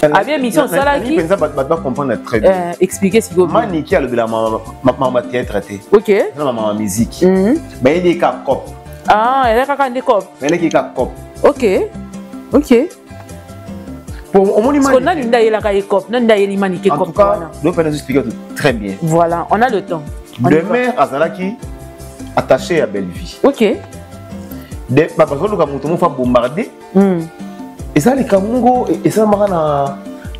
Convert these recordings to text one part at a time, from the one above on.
Abi émission osalaki mpenza bato bacomprendre très bien. Expliquer sikoyo. Maniki alobela mama théâtre te. Ok. Eza mama musique. Bayeli ka cop. Ah, eza kaka nde cop. Bayelaki ka cop. Ok. Po omoni Parce que nani nde ayelaka ye cop, nani nde ayeli Manike En cop tout cas, wana? Donc nous expliquer tout très bien. Voilà, on a le temps. On y va. Demer azalaki attaché à Bellevue. Ok. De bazoluka moto moko bombarder. Eza likambo moko esalamaka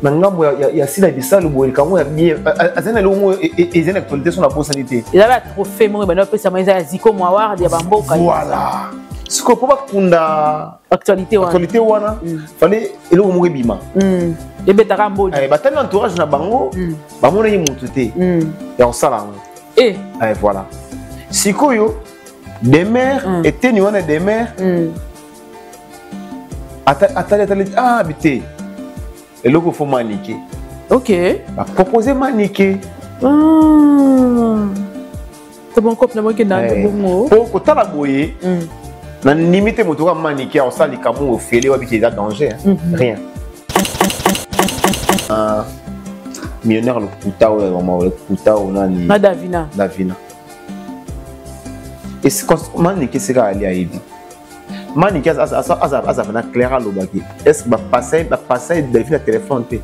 na ngambo ya Sila Bisalu boye, likambo ya bien azali na eloko moko ezali na actualité, so nabosani te. Eza ba trophée moko ebanda bapesama, eza ya Ziko Mwaward ya bamboka. Voilà, sikoyo mpo bakunda actualité wana. Actualité wana, fallait eloko moko ebima. Ebetaka mbodi. Batali na entourage na bango, bamonaki motu te ya kosala yango. Voilà, sikoyo Demer, eteni wana Demer atali, atali, ah bi te, eloko fo Manike. Bapropose Manike. To bon cop na bokenda bongo. Po kotala boye, na ndimi te moto kaka Manike akosala likambo ofele wabiki eza danger, rien. Millionnaire lokuta oyo, vraiment lokuta oyo nani? Na Davina. Davina. Manike esika ali ayebi Manike aza mpena clair, alobaki est ce bapasa Delphine na téléphone te.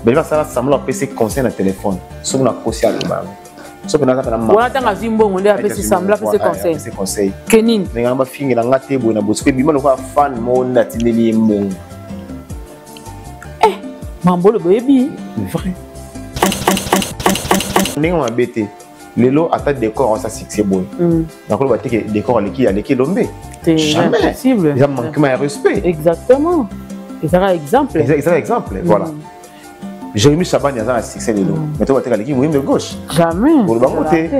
Belvi asala semblant, apesi conseil na téléphone. Soki nakosi, aloba yango. Soki naza mpena Wana ntango azwi mbongo nde apesi semblant, apesi conseil. Apesi conseil. Ke nini? Ndenge wana bafingela nga te boye na boye, soki ebima lokola fan moko nde atindeli ye mbongo. Mambolo boyebi. Vrai, ndenge mabe te. Lelo ata Décor asa succès boye, nakoloba te ke Décor aleki Elombe. Jamais. Eza manquement ya respect. Exactement, ezaka exemple. Ezaka exemple, voilà. Jérémy Chabani aza na succès lelo, mais toba te aleki Moyembe Gauche. Jamais. Koloba ngo te.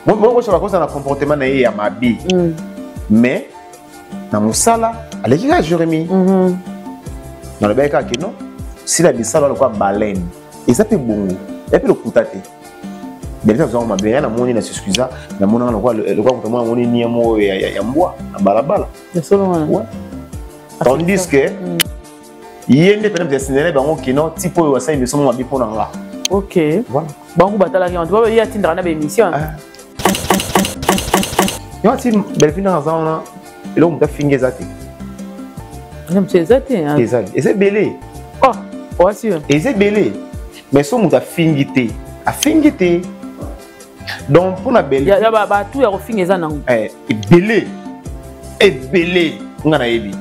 Moyembe Gauche bakoza na comportement na ye ya mabe, mais na mosala aleki kaka Jérémy. Nalobaki kaka ke non, Sila Bisala lokola baleine, eza mpe bongo, eza mpe lokuta te. Belvi azwanga mabe ya namoni na s'excusa, namonanga lokola moto moko namoni nia moko ya mbwa na balabala. Tandis que ye nde pene asinele bango kino tipo oyo asali émission moko mabe mpo na nga. Ok. Voilà. Bango batalaki yango, ye atindaka na baémission. Yo ati Belvi ndanga aza wana, eloko moto afingi eza te. Moto eza te. Eza ebele. Oh, oasi. Eza ebele, mais so moto afingi te, afingi te. Donc mpona Belvi Batu ya kofinga eza nango. Ebele, ebele. Nga nayebi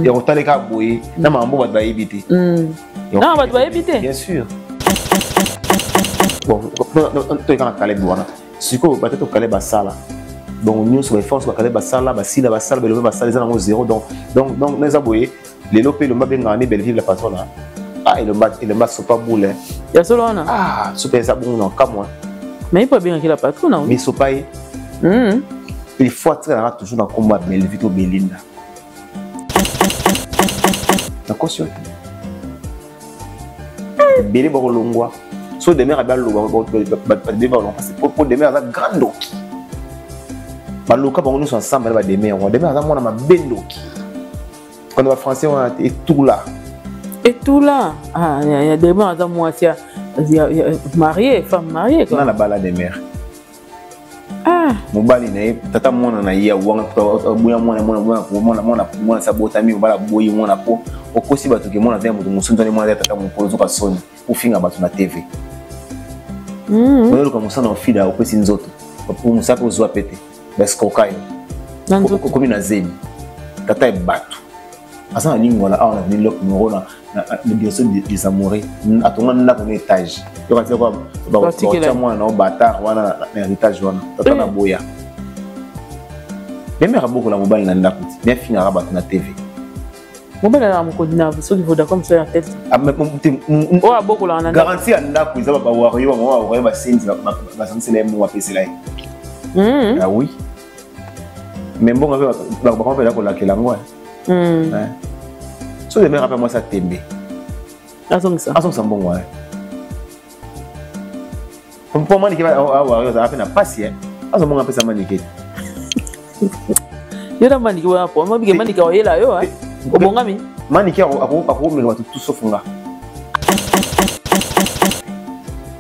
ya kotaleka boye na makambo bato bayebi te. Na bato bayebi te. Bien sûr. Bon, toyeka na Caleb wana sikoyo. Bato Caleb basala donc nyonso, baefforts bakale basala, basila basala, belombe basala, eza nango zéro. Donc eza boye lelo mpe Elombe abengaka nde Belleville la patronne. Ah, Elomba, Elomba sopa boule. Ya solo wana. Ah, sopa eza bongo na kamwa. Mais ipo abengaki la patronne. Mais sopa ye, il faut atikalaka toujours na nkombo ya Belleville to Belinda. Nakosi yo te, ebele bakolongwa. So Demer abi aloba, bato balongwa, parce que po Demer aza grand ndoki. Baloka bango nyonso ensemble na bademer wana. Demer aza mwana mabe, ndoki. Kono bafrançais wana te, etula. Etula. Ah, ya Demer aza mwasi ya marié, femme mariée. Nga na bala Demer. Mobali na ye, tata mwana na ye awanga, aboya mwana, mwana, mwana, mwana, mwana, mwana sa botami, mobali aboyi mwana po okosi bato ke mwana aza ya moto mosusu, nzani mwana aza ya tata mokolo. Ozoka soni ofinga bato na TV. Oyeluka mosala, ofida, opesi nzoto mosala mpe ozwa pe te, basikoka yo, okomi na zemi. Tata ya bato aza na lingwala awa na biloko moko na direction des amoureux, atonga ndako na étage. Yoka tia batia mwana na batar wana na héritage wana. Tata na boya memeka bokola mobali na ndako ti me afingaka bato na TV. Mobali na mokonzi na soki Vodacom so ya tete oyo abokolaka na Garantie ya ndako eza bawario, bamama bawario, basenzi basangisela ye mo bapesela ye. Ah oui, mais mbongo mpe bakoma mpe kolakela yango. So demeka mpe mwasi atembe. Azongisa. Azongisa mbongo wana mpo Manike awario azala mpe na pasi, azwa mbongo apesa Manike. Yo na Manike wana po mabike, Manike oyela yo obongami. Manike akokomeka bato tout sauf nga.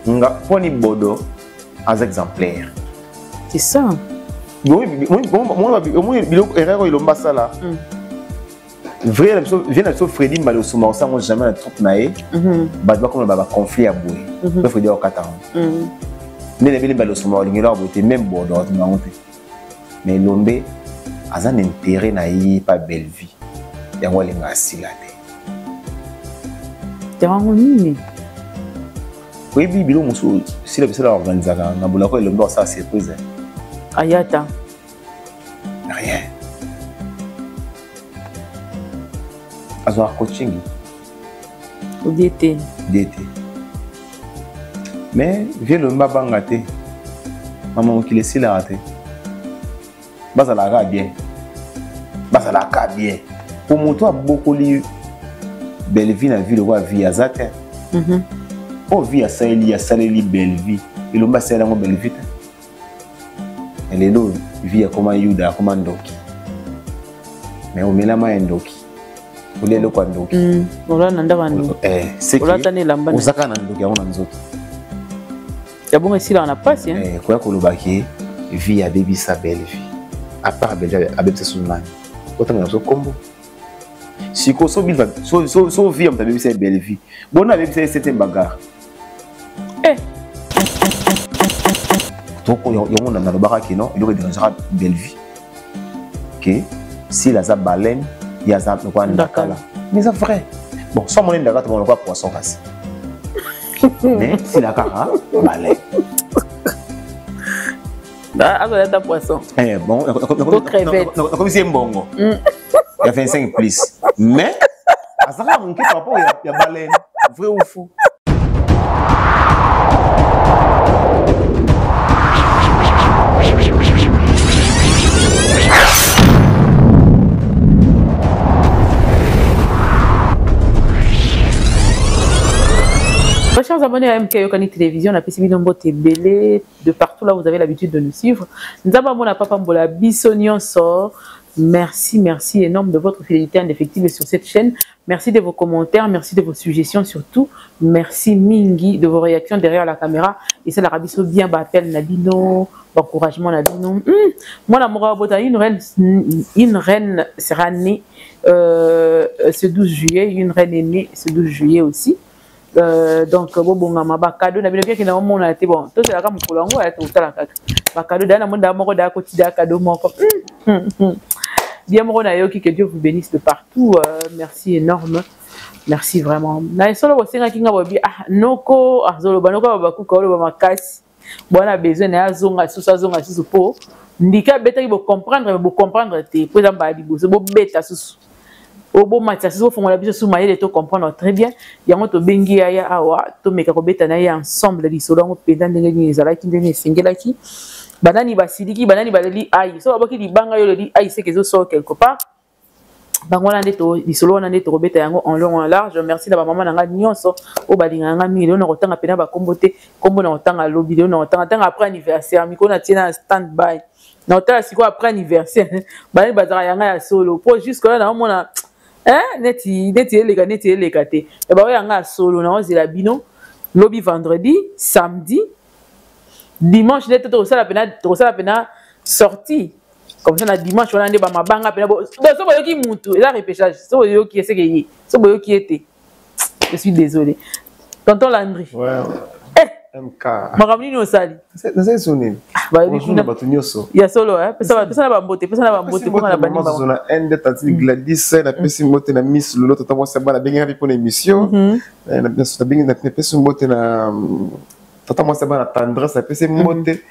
Nga mponi Bodo aza exemplaire. C'est ça. Omoni biloko erreur oyo Elombe asala. Vrai na biso, vie na biso Freddy Mbale osoma osango jamais na troupe na ye. Bato bakoma ba conflit ya boye. Mpe Freddy akokata yango. Nde na bino Mbale osoma olingela ya boye te, même Bodo akotinga yango te. Mais Elombe aza na intérêt na ye pa Bellevue. Yango alinga asila te. Yango nini? Oyebi biloko mosusu sila biso na organisaka na bolako Elombe osala surprise. Ayata. Rien. Azwaka coaching. Odie te. Die te. Mais vie Elombe abanga te. Mama mokili esilaka te. Bazalaka bien. Bazalaka bien. Po moto abokoli Bellevue na vie lokola vie aza te. Oyo vie asaleli asaleli Bellevue. Elombe asaleli yango Bellevue te. Lelo vie akoma Yuda akoma ndoki. Mais omela mai ya ndoki. Olia eloko ya ndoki. Olala na ndako ya ndoki. Olata na elamba. Ozaka na ndoki yango na nzoto. Ya bongo esilaka na pasi. Koya koloba ke vie abebisa Bellevue. À part Bellevue abebisa sous nani. Otanga na biso kombo. Siko so bilva so so so vie moto abebisa Bellevue. Bona abebisa ye septième bagarre. Toko yango na nalobaka ke non eloko edérangera Bellevue. Ke s'il aza baleine, ye aza lokola ndakala. Mais c'est vrai. Bon, sans mon ndakala to lokola poisson kasi. Mais s'il a kaka baleine. Azo ata poisson. Eh bon, comme c'est mbongo. Il y a 25 plus. Mais azaka moke par rapport ya baleine, vrai ou faux? Chers abonnés à MK Yokani Télévision, la PCB Nombo Tebele, de partout là vous avez l'habitude de nous suivre. Nzamba mona papa mbola biso nyonso. Merci, merci énorme de votre fidélité indéfectible sur cette chaîne. Merci de vos commentaires, merci de vos suggestions surtout. Merci mingi de vos réactions derrière la caméra. Et ça, la rabiso bien, bah, appel Nabino, encouragement Nabino. Moi, la Mora Bota, une reine sera née ce 12 juillet. Une reine est née ce 12 juillet aussi. Donc, bon, bon, ma ba cadeau, na bino bien ki na mona te, bon, to sela ka mokolo yango, ya to tala kaka. Ba cadeau, da na monda moko, da koti, da cadeau moko. Bien moko na yoki, que Dieu vous bénisse de partout. Merci énorme. Merci vraiment. Na solo bosenga kinga bobi, ah, noko, ah, zolo, ba noko, ba kuka, olo, ba makasi. Bon, na besoin na azonga, susu, azonga, susu, po. Ndika beta ki bo comprendre, bo comprendre te. Po eza mbala liboso, bo beta susu. Obo matisa susu, fongola biso su mayele to comprendre très bien. Yango to bengi ya ya awa, to meka ko beta na ye ensemble lisolo yango mpenza ndenge nini ezalaki, ndenge esengelaki. Banani basiliki, banani baleli ai. So baboki libanga yo leli ai, c'est que zo sort quelque part. Bango wana nde to, lisolo wana nde tokobeta yango en long en large. Merci na ba mama na nga nyonso oyo balingaka nga mingi. Lelo na kotanga pena ba kombo te, kombo na kotanga lobi, lelo na kotanga tanga après anniversaire, mikolo na tie na stand by. Na kotala sikoyo après anniversaire, banani bazalaka yanga ya solo. Po jusque là na omona, hein, neti, neti eleka, neti eleka te. E ba oyo yanga ya solo, na ozela bino lobi vendredi, samedi, dimanche nde tokosala pena, tokosala pena sortie. Comme ça na dimanche wana nde ba mabanga pena bo, bo, so boyoki mutu, eza repêchage. So boyoki ye, seke ye. So boyoki ye te. Je suis désolé. Tonton Landry. Ouais. Eh. MK. Makambo nini osali? Nasali so nini? Ah, ba Bonjour kuna. na bato nyonso. Ya solo, hein? Pesa ba, pesa na ba mbote, pesa na ba mbote, Napesi pona na mbote bani mama ba. Zozona Inde, tantine Gladys, napesi mbote na Miss Lolo, tata mwasi ya bana, abengaki mpe mpona émission. Napesi mbote na, tata mwasi ya bana Tendresse, napesi mbote.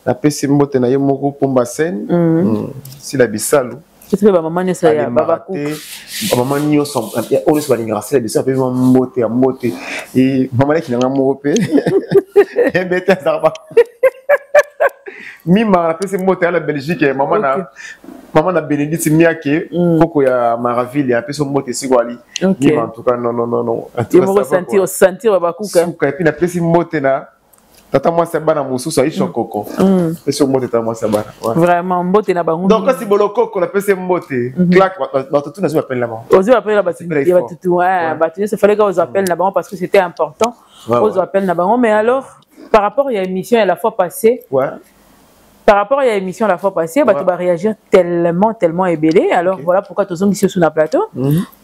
Napesi mbote na ye moko Pomba Scène. Sila Bisalu. Pesa ba mama nyonso ya Alembaka baba te. Ba mama nyonso, ya, oyo nyonso balingaka Sila Bisalu, apesi mwa mbote ya mbote. E, mama leki na nga moko pe. Ebete azalaka ba- Mima, napesi mbote ya la Belgique, mama na, mama na Bénédicte Miake, koko ya Maraville, apesi mbote siko ali. Mima, en tout cas, non, non, non, non. En tout Yo cas, moko ça va, sentir, quoi. sentir baba kuka. Suka, et puis napesi mbote na Tata mwasi ya bana mosusu Aisha Koko. Pesi mbote tata mwasi ya bana. Vraiment mbote na bango. Donc kasi bolokoko la pesi mbote. Claque bato tu nazo appel na bango. Ozo appel na bato ya bato tu ouais, bato nyonso fallait que ozo appel na bango parce que c'était important. Ozo appel na bango mais alors par rapport à l'émission la fois passée. Ouais. Par rapport à l'émission la fois passée, bah, tu vas réagir tellement, tellement ebele. Alors voilà pourquoi tu es sur le plateau.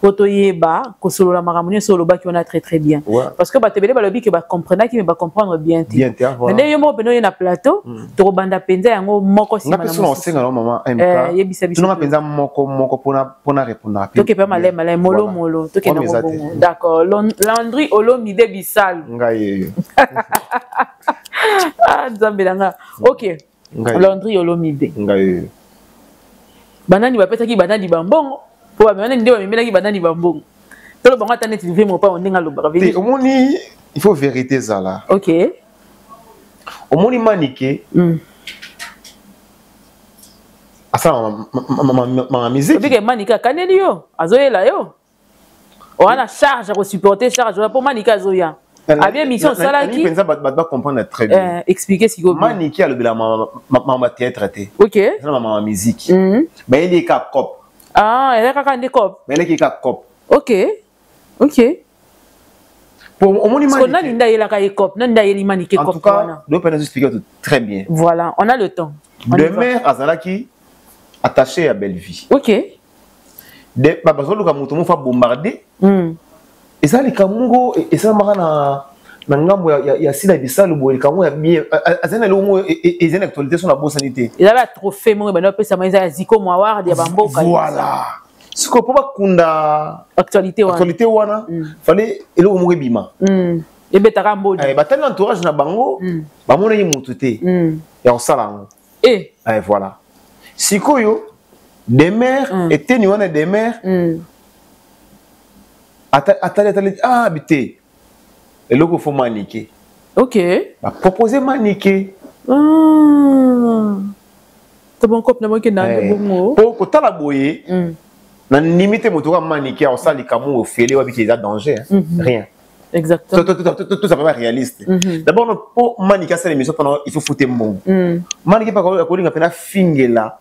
Po toyeba, kosolola makambo nyonso olobaki wana très très bien. Parce que bato ebele balobi ke bacomprenaki mais bacomprendre bien te. Bien te, voilà. Mais nde yo moko pene oye na plateau, tokobanda mpenza yango moko nsima na mosusu. Osenga na mama MK. Yebisa biso. Tunanga mpenza moko moko pona répondre rapide. Toke pe malema malema molo molo, toke na bongo. D'accord. Landry Olomide Bisalu. Ngai. Ah, Nzambe na nga. Ok. Landry Olomide. Ngai. Banani bapesaki banani bambongo po banani nde bamemelaki banani bambongo. Tolo bango ata neti vrai mopa ndenge alobaka. Te omoni il faut vérité zala. Ok. Omoni Manike. Asala ma musique. Obike Manike akaneli yo, azoyela yo. Wana charge ya kosupporter charge wana po Manike azoya. Abi émission osalaki. Mpenza bato ba comprendre très bien. Expliquer sikoyo. Manike alobela mama théâtre te. Ok. Ezala mama musique. Bayeli ka cop. Ah, eza kaka nde cop. Bayelaki ka cop. Ok. Ok. Po omoni Manike. Nani nde ayelaka ye cop, nani nde ayeli Manike cop En tout cas, doit pas nous expliquer tout très bien. Voilà, on a le temps. Demeure azalaki attaché à Bellevue. Ok. De bazoluka moto moko fa bombarder. Eza likambo moko esalamaka na ngambo ya Sila Bisalu boye, likambo ya bien azali na eloko moko ezali na actualité so na bosani te. Ezali ba trophée moko ebanda opesama eza ya Ziko Mwaward ya bamboka. Voilà. Sikoyo mpo bakunda actualité wana, actualité wana fallait eloko moko ebima. Ebetaka mbodi. Batali entourage na bango, bamonaki motu te ya kosala yango. Voilà. Sikoyo Demer eteni wana Demer atali atali ah bite eloko fo Manike. Ok. Ba proposer Manike. To bon cop na moke na bongo. Po kotala boye na limite moto ka Manike osala likambo ofele wabi ki eza danger, rien. Exactement. Tout ça pas réaliste. D'abord pour Manike asala émission pendant il faut foutre mbongo. Manike pa ko linga pena fingela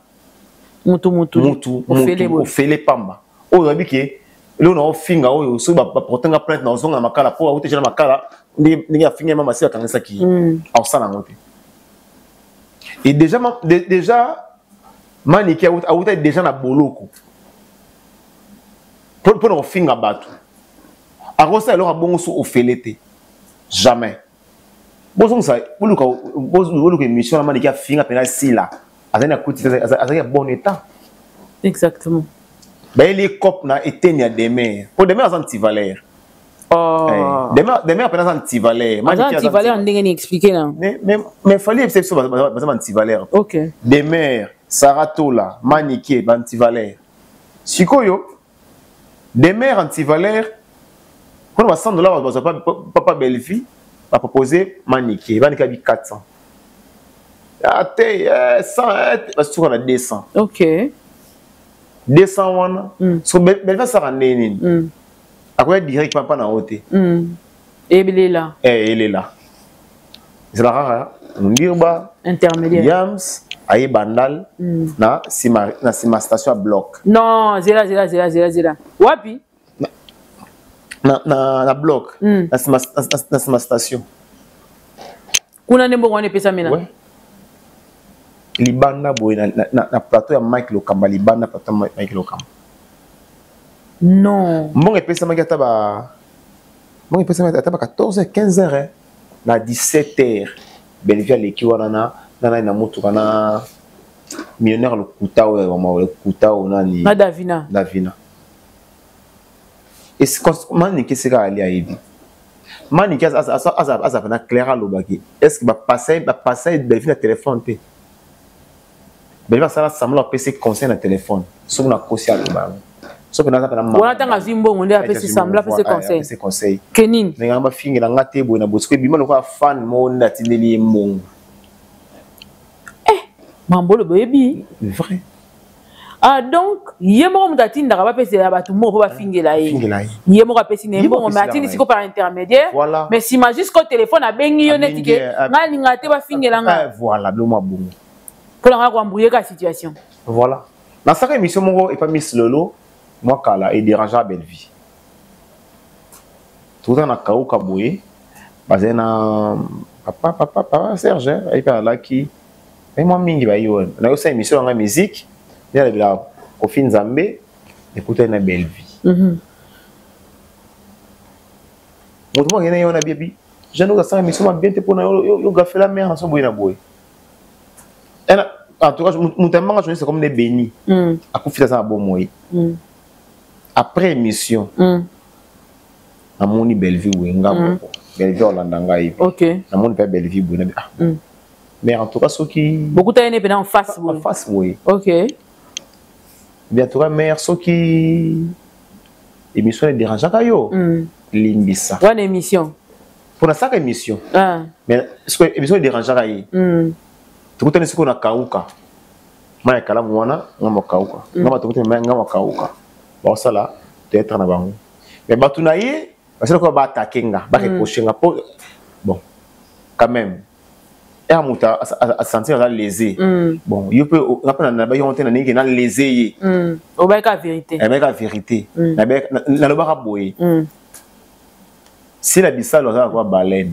mutu mutu mutu ofele pamba. Oyo wabi ke leo na ofinga oyo so ba portenga plainte na ozonga makala po auté na makala ndenge afinga mama si akangisaki. Ausala ngote. Et déjà Manike auta déjà na boloko. Pour na ofinga bato. Akosa eloko bongo so ofele te. Jamais. Bozongisa boluka boluka émission na Manike afinga pena sila. Azali na kuti azali ya bon état. Exactement. Bayeli cop na eteni ya Demer. Po Demer aza antivaleur. Oh. Demer pena aza antivaleur. Aza antivaleur ndenge ni expliquer na. Mais fallait biso baza antivaleur. OK. Demer, Saratola, Manike ba antivaleur. Sikoyo Demer antivaleur pour ba $100 baza papa Bellevue ba proposer Manike, Manike abi 400. Ah te 100 ba suka na 200. OK. 200 wana. So Bellevue sara nini? Akoya direct papa na ote. Ebelela. Elela. Ezala kaka Ndirba intermédiaire. Yams aye Bandal na sima station ya bloc. Non, zela zela zela zela zela. Wapi? Na bloc. Na sima station. Kuna nde mbongo wana epesami na? Ouais. Libanda boye na plateau ya Mike Lokamba, libanda plateau ya Mike Lokamba. Non. Mbongo epesamaki ata ba mbongo epesamaki ata ba 14h, 15h, hein. Na 17h. Bellevue aleki wana na na motuka na millionnaire lokuta oyo, mama, lokuta oyo nani? Na Davina. Davina. Et ce qu'on Manike seka ali ayebi. Manike aza na Claire alobaki. Est-ce que ba passer Bellevue na téléphone te? Bellevue asala semblant apesi conseil na téléphone. Soki na kosi aloba. Soki na na Wana tanga azwi mbongo nde apesi semblant apesi conseil. Apesi conseil. Kenin. Ndenge ba fingela nga te boye na bosiko ebima lokola fan mo nde atindeli ye mbongo. Mambolo boyebi. Vrai. Ah, donc ye moko moto atindaka bapesela bato moko mpo bafingela ye. Ye moko apesi na ye mbongo, mais atindi siko par intermédiaire. Voilà. Mais nsima jusqu'au téléphone abengi yo neti ke ngai alingaka te bafingela ngai. Voilà, biloko mwa bongo. Mpo na ngai koembrouiller ka situation. Voilà. Nasalaka émission moko epa Miss Lolo mwa kala ederangea Bellevie. Toza na kauka boye, bazali na papa papa papa Serge ayi mpe alaki baye mwa mingi bayi wana nayosala émission yanga musique nde alobelaka Kofi Nzambe ekutani na Bellevie. Moto moko akende ye wana biebi jeune oyo asala émission ma bien te mpona yo gafela mare na so boye na boye. En tout cas moto ya mbanga journaliste comme nde béni akufi aza na bomoi. Après émission namoni Bellevue boye nga moko Bellevue olanda ngai namoni mpe Bellevue boye nabi ah mais en tout cas soki bokutani ne mpena en face boye, en face boye, ok, bien en tout cas mère soki émission edérangeaka yo, limbisa. Wana émission? Mpo nasalaka émission, mais soki émission edérangeaka ye, tokutani sikoyo na kauka mai ya kalamu wana nga makauka nga bato tokutani nga makauka baosala théâtre na bango, mais bato na ye basala koya baatake nga, bareproche nga po bon quand même ere moto asentir aza lésé. Bon, yo mpe nga mpe nabaki yango te na ndenge na lésé ye. Obayaka vérité. Nabaki vérité, nalobaka boye: Sila Bisalo aza lokola baleine,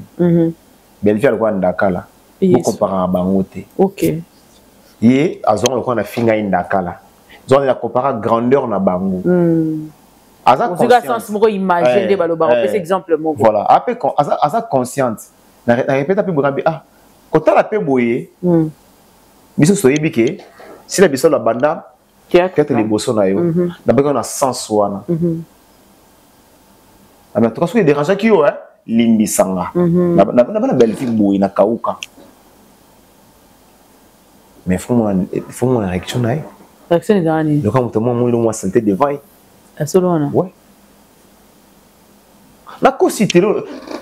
Bellevue lokola ndakala, bokomparaka bango te. Ye azwanga lokola na finga ye ndakala, zwanga na compara grandeur na bango. Aza conscience moko image nde balobaka, opesa exemple moko. Voilà, ape aza consciente. Na répéta mpe boye, ah kotala mpe boye, biso toyebi ke Sila Biso na banda théâtre liboso na yo, nabaki na sens wana. En tout cas soki edérangeaki yo, limbisanga. Na bana Bellevue boye na kauka, mais faut mona réaction na ye. Réaction ezala nini? Loka moto mwa mwilo mwa saleté devant ye. Asolo wana? Ouais, nakosi te.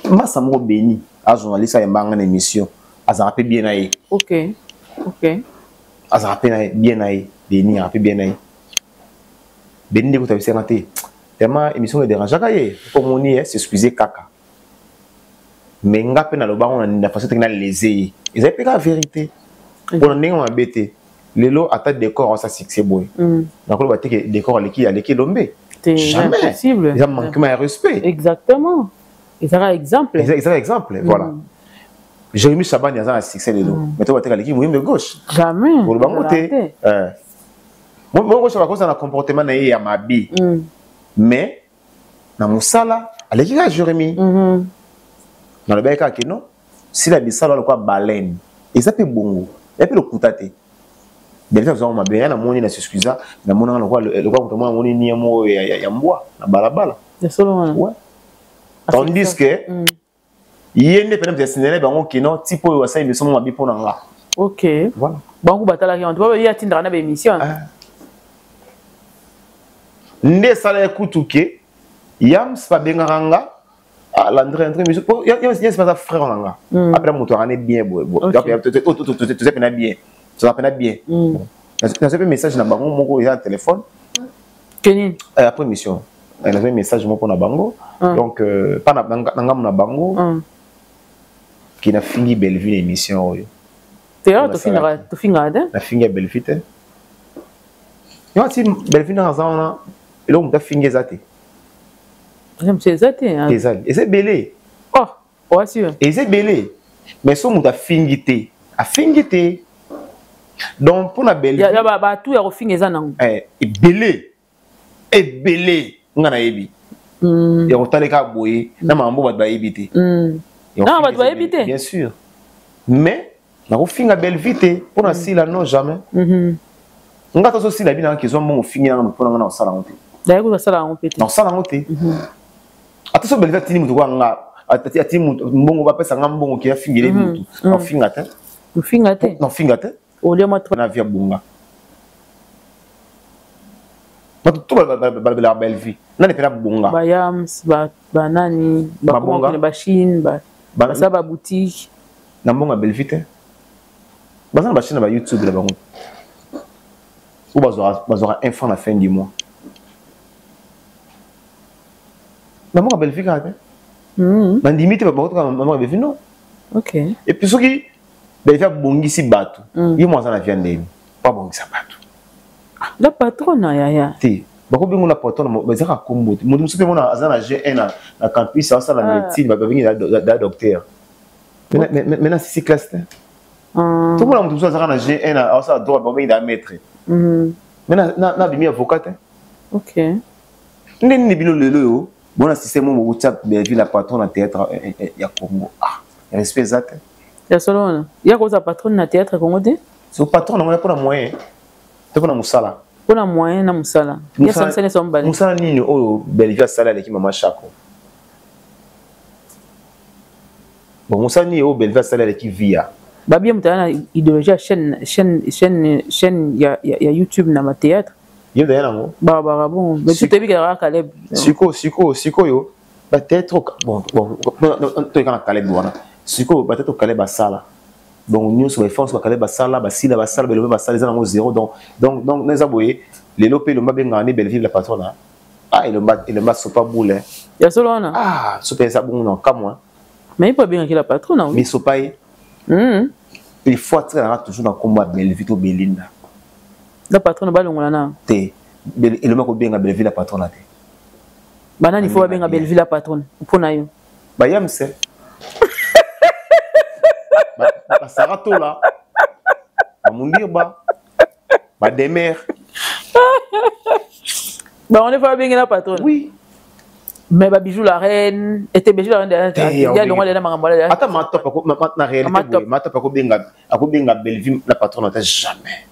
Masa moko béni a journaliste ayembanga na émission, azalaka mpe bien na ye. Azalaka mpe bien na ye, béni azalaka mpe bien na ye. Béni nde kuta bisenga te tellement émission edérangeaka ye mpo moni ye s'excuse kaka, mais nga mpe nalobango na façon teke nalese ye, ezali mpe kaka vérité mpona ndenge mabe te. Lelo ata décor asa succès boye, nakoloba te ke décor aleki, aleki Elombe. Jamais, eza manquement ya respect. Exactement, ezaka exemple. Ezaka exemple, voilà. Jérémy Chabani aza na succès lelo, mais to bateka aleki Moyembe Gauche? Jamais. Kolobango te. Moyembe Gauche bakoza na comportement na ye ya mabe, mais na mosala aleki kaka Jérémy. Nalobaki kaka ke non, Sila Bisalo lokola baleine, eza mpe bongo, eza mpe lokuta te. Bellevue azwaka mabe ya namoni na s'excusa, namonaka lokola moto moko namoni nie moko ya mbwa na balabala. Ouais, tandis que ye nde pene moto asinele bango kino tipo oyo asali émission moko mabe mpo na nga. Ok. Voilà. Bango batalaki yango, ye atindaka na baémission. Nde esala kutu ke Yams babengaka nga Landry André miso po Yams baza frère na nga, apena moto akane bien boye, toza pena bien, toza pena bien. Nazwi mpe message na bango moko eza na téléphone. Kenini? Après émission nazwi message moko na bango, donc pa na ngambo na bango ki nafingi Bellevue na émission oyo. Te, tofingaka te. Nafingi ya Bellevue te. Yo ti Bellevue ndanga aza wana, eloko moto afingi eza te. Eza te. Ezali, eza ebele. Oh, oasi. Eza ebele, mais so moto afingi te, afingi te. Donc mpona Bellevue, batu ya kofinga eza nango. Ebele, ebele. Nga nayebi ya kotaleka boye na makambo bato bayebi te. Na bato bayebi te. Bien sûr, mais nakofinga Bellevue te mpona Sila, non, jamais. Nga tozosila bino nanga kezwa mbongo fingi nanga mpona nga na kosala yango te. Daye kosala yango mpe te. Na kosala yango te. Ata so Bellevue atindi moto kwa nga, atindi moto mbongo, bapesa nga mbongo ke afingele motu, nakofinga te. Ofinga te. Nakofinga te. Olia mwa na vie ya bonga, bato to balobelaka Bellevue nani mpena bonga? Bayams, banani bakomakende bachine, basala baboutique. Na mbongo ya Bellevue te. Baza na bachaîne na bayoutube na bango. Oyo bazwaka un franc na fin du mois na mboka Bellevue kaka te. Nandimi te bakotoka na mboka Bellevue, non. Et puis soki Bellevue abongisi bato, ye mo aza na via ndeni po abongisa bato. La patronne, yaya. Te, bakobengo la patronne, ezaka kombo te. Moto mosusu mpe mona aza na G1 na campus, asala médecine, babengi da docteur, mais na sisi classe te. Tomona moto mosusu azaka na G1, asala droit, babengi da maître, mais nabimi avocat te. Nde nini bino lelo oyo bona système oyo bokotia Bellevue la patronne na théâtre ya Congo? Ah, respect eza te. Ya solo wana, ya kozala patronne na théâtre Congo te. So patronne yango ya mpona moyen te, mpona mosala. Mpona moyen na mosala. Mosala nini oyo Bellevue asala aleki Mama Chako? Bon, mosala nini oyo Bellevue asala aleki Via? Babie moto aza na idéologie ya chaîne ya YouTube na bathéâtre. Ye moto aya nango. Babaka bon, mais tu toyebi kaka Caleb. Sikoyo bathéâtre, bon, toyeka na Caleb wana. Sikoyo bathéâtre Caleb asala, donc nyonso baefforts bakale basala, basila basala, belombe basala, eza nango zéro. Donc eza boye lelo mpe elombe abengaka nde Bellevue la patronne. Ah, elombe asopa boule. Ya solo wana. Ah, sopa eza bongo na kamwa. Mais ipo abengaki la patronne. Mais sopa ye, il faut atikalaka toujours na nkombo ya Bellevue to Belinda. La patronne balongola na. Te, elombe akobenga Bellevue la patronne te. Banani fo babenga Bellevue la patronne mpona yo? Bayamse, basara tola, bamundirba, bademer. Bango nde fo babengela patronne? Oui. Mais babijou la reine ete Bijou la reine ya longo lela makambo. Ata Matop, na réalité boye, Matop akobenga Bellevue la patronne ata jamais.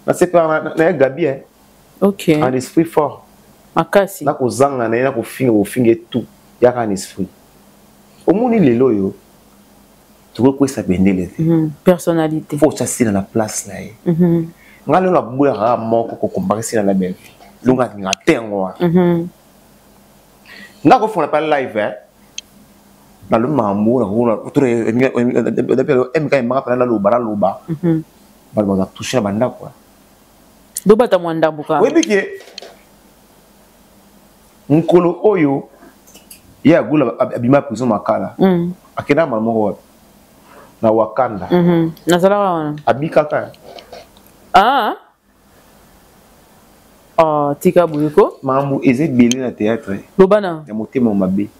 Nasepela na ye Gabi. En esprit fort. Makasi. Nakozanga na ye, nakofinga kofinga tout, yaka en esprit. Omoni lelo oyo tokoki kwesa bendele te. Personnalité. Fo otya Sila na place na ye. Ngai lelo naboyaka moko kocomparer Sila na Bellevue. Longa alinga te yango wana. Nga kofongola pa live, nalobi makambo mk emaka mpena, naloba bato baza touche na bandako. Dobata mwa ndambo kaka. Oyebi ke mokolo oyo ye Agula abima prison Makala, akendaka mbala moko wapi? Na Wakanda. Nazalaka wana. Abikaka. Ah. Oh, tika boye ko. Makambo eza ebele na théâtre. Loba na. Ya motema mabe.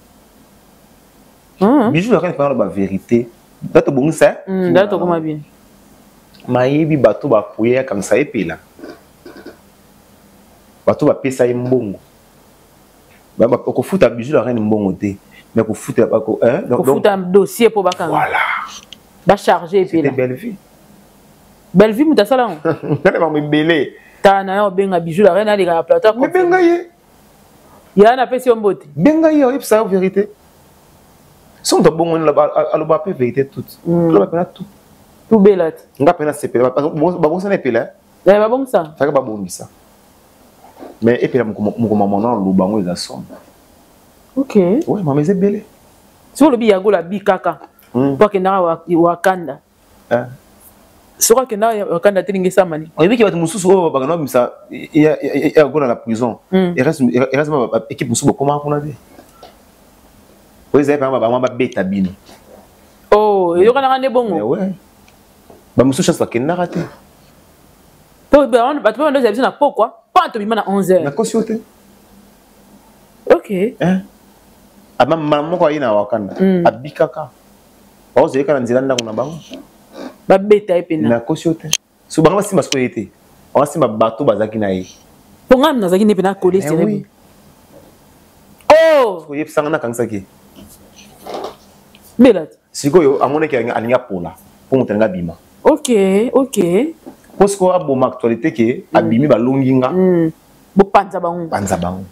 Bijou nakani mpana loba vérité, da tobongisa. Da tokoma bien. Mayebi bato bapoye akangisa epela, bato bapesa ye mbongo, kofuta Bijou la Reine mbongo te, mais kofuta. Kofuta dossier mpo bakanga. Voilà. Bacharge epela. Bellevue. Bellevue moto asala yango. Ngana bango ebele. Tala na yo, obenga Bijou la Reine, aleka na plateau. Mais benga ye. Ya napesi yo mbote. Benga ye, oyebisa yo vérité. So moto abongoni, aloba mpe vérité toute, aloba mpena tout. Tubela te. Nga mpe nasepela, babongisana epela. Babongisa. Saka babongisa, mais epela mokoma mona aloba yango eza somo. Ouais, mama, eza ebele. Soki olobi yango labi kaka mpo akendaka Wakanda, soki akendaka Wakanda te, ndenge esamani. Oyebiki bato mosusu oyo bakenda babimisa Yagola na prison, erase équipe mosusu bokomaka kuna te, oyo ezali mpena bango babeta bino. Oh, eyokanaka nde bongo. Bamosusu chance bakendaka te. Po bato mpe bando biso na pokwa mpo tobima na 11 heures. Nakosi yo te. Ama mama moko aye na Wakanda, abikaka, baozeleka na nzela ndako na bango. Babeta ye mpena. Nakosi yo te. So bango basimba sikoyo ye te, bango basimba bato bazalaki na ye. Mpo ngai nazalaki nde mpena kole sere. Oh, oyebisanga nakangisaki. Bela te. Sikoyo amonaki alingi apola mpo moto alingi abima. Mpo sikoyo aboma actualité ke abimi, balongi nga. Bopanza bango. Panza bango.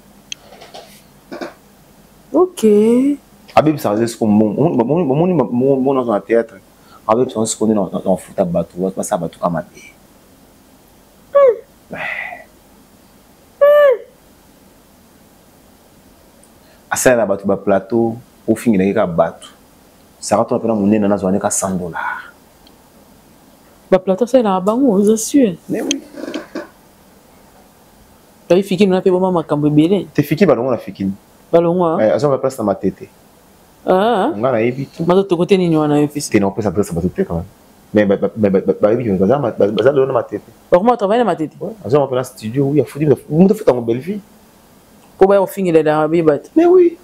Abebisaka ze siko bomoni mbongo na théâtre, abebisaka siko nde na futa bato basala bato ka mabe. Asalela bato baplateau, ofingelaki kaka bato saka tona mpena monene, nazwa nde ka 100 $. Baplateau asalelaka bango, oza sûr? Mais oui. Bayi fikini na pe boma makambo ebele. Te fikini balongo na fikini. Balongo. Eh, azonga place na matete. Ah. Nga nayebi tout. Mazo tokote nini wana yo fils. Te na opesa adresse bato te quand même. Mais bayebi ke baza lelo na matete. Bakoma travailler na matete. Ouais, azonga mpe na studio oui afuti moto afuta yango belle vie. Po baya kofingela na bato. Mais oui.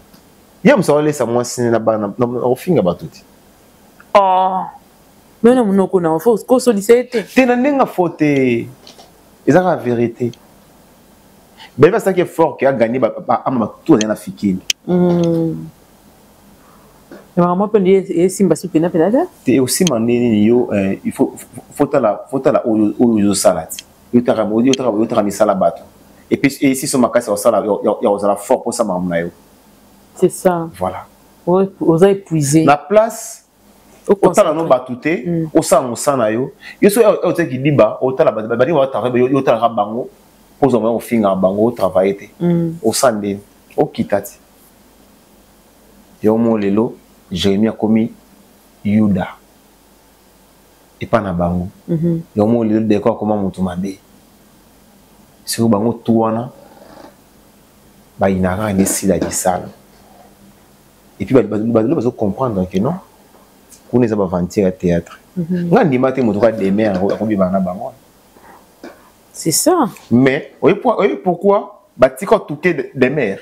Ye moto alesa mwasi na bana ofinga bato te. Oh. Mais na monoko na fo kosolisa ye te. Te na ndenge fo te. Eza kaka vérité. Belle asalaki effort ke aganye ama bato azali na fikini. Makambo mpe nde esimba so mpena mpena te. Te osimba nde nini yo il faut fotala oyo ozosala ti. Yotaka misala bato. Et puis esiso makasi ya kozala fort mposa makambo na yo. C'est ça. Voilà. Oza épuisé. Na place otala no bato te, osala mosala na yo. Yo so otiaki liba, otala bato, baninga batravaille, yo otalaka bango, mpo ozwa moyen ofingaka bango, otravaille te. Osala ndeni, okita ti. Yo mo lelo, Jérémie akomi Yuda. Epa na bango. Yo mo lelo deko akoma moto mabe. Sikoyo bango tu wana bayinaka nde esila lisala. Et puis bato bazo comprendre que non, kuna eza baventure ya théâtre. Nga ndima te moto ka demer akobima na bango. C'est ça. Mais oyebi pourquoi batika tuke demer?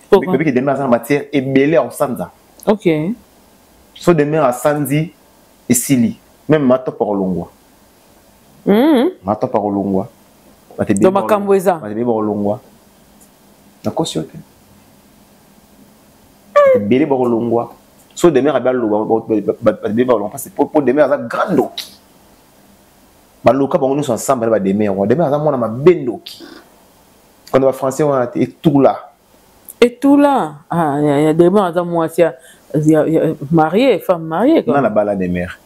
Pourquoi? Bayebi ke demer aza na matière ebele ya kosanza. OK. So demer asanzi esili, même matopa kolongwa. Matopa kolongwa. Donc makambo eza. Bato ebele bakolongwa. Nakosi yo te. Ebele bakolongwa. So demer abi aloba, bato ebele bakolongwa parce que po demer aza grand ndoki. Baloka bango nyonso ensemble na ba demer wana. Demer aza mwana mabe ndoki. Quand ba français wana te etula. Etula. Ah, ya demer aza mwasi ya marié, femme mariée quoi. Nga na bala demer.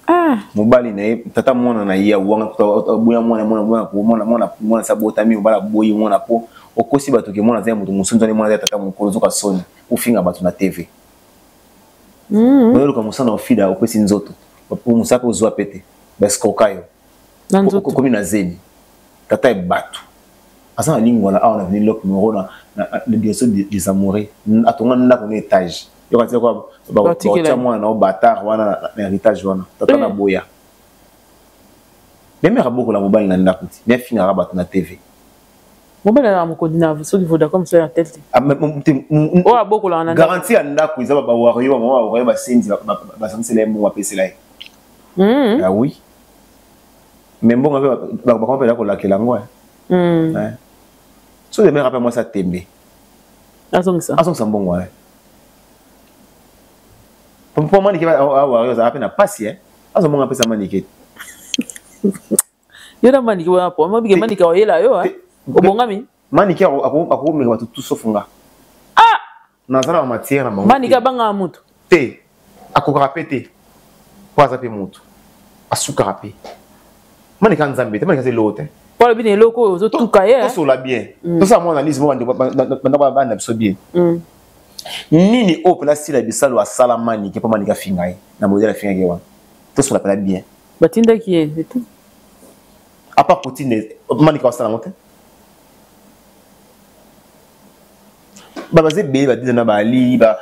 Ah. Mobali na ye, tata mwana na ye, awanga, aboya mwana, mwana, mwana, mwana, mwana, mwana, sa botami, mobali aboyi mwana po okosi bato ke mwana aza ya moto mosusu, nzambe mwana aza ya tata mokolo, ozoka soni, ofinga bato na TV. Oyoka mosana ofida, opesi nzoto. Mosaka mpe ozwa pe te. Ba escroka yo. Na nzoto. Okomi na zemi. Tata ya bato. Aza na lingwala awa na avenue Locke Moro na direction des amoureux. Atonga ndako na étage. Yo katia kwa Batikela. batia mwana na bâtard wana na héritage wana. Tata na boya. Mais mère abokola mobali na ndako ti. Mais afingaka bato na TV. Mobali na mokonzi na soki Vodacom so ya tête. Ah, mais, mais, mais, mais, Oyo abokola na ndako. Garantie ya ndako eza ba warrior, ba mama ba warrior, ba senzi, ba sangisela ye mbongo, bapesela ye. Ah oui. Mais mbongo mpe bakoma mpe kolakela yango, hein. Ouais. So de mère ape mwasi atembe. Azongisa. Azongisa mbongo, hein. Mpo manike ba, ah, warrior azala mpe na pasi, hein. Azwa mbongo apesa manike. Yo na manike wana po, mabike Te. manike oyela yo, hein. Te. Obongami? Manike akomeka bato tout sauf nga. Ah! Naza na matière na bango. Manike abangaka moto. Te. Akokaka pe te. Po aza pe moto. Asukaka pe. Manike nzambe te, manike aza eloko te. Po alobi na eloko oyo ozotuka ye, hein. Tosola bien. Tosala mwa analyse moko bande bana na biso bien. Nini oyo mpena sila bisalo asala Manike mpo Manike afinga ye na modèle afingaki ye wana. Tosola mpena bien. Batindaki ye, c'est tout. À part kotinda, Manike asala yango te. Ba baza ebele, ba Dina na Bali, ba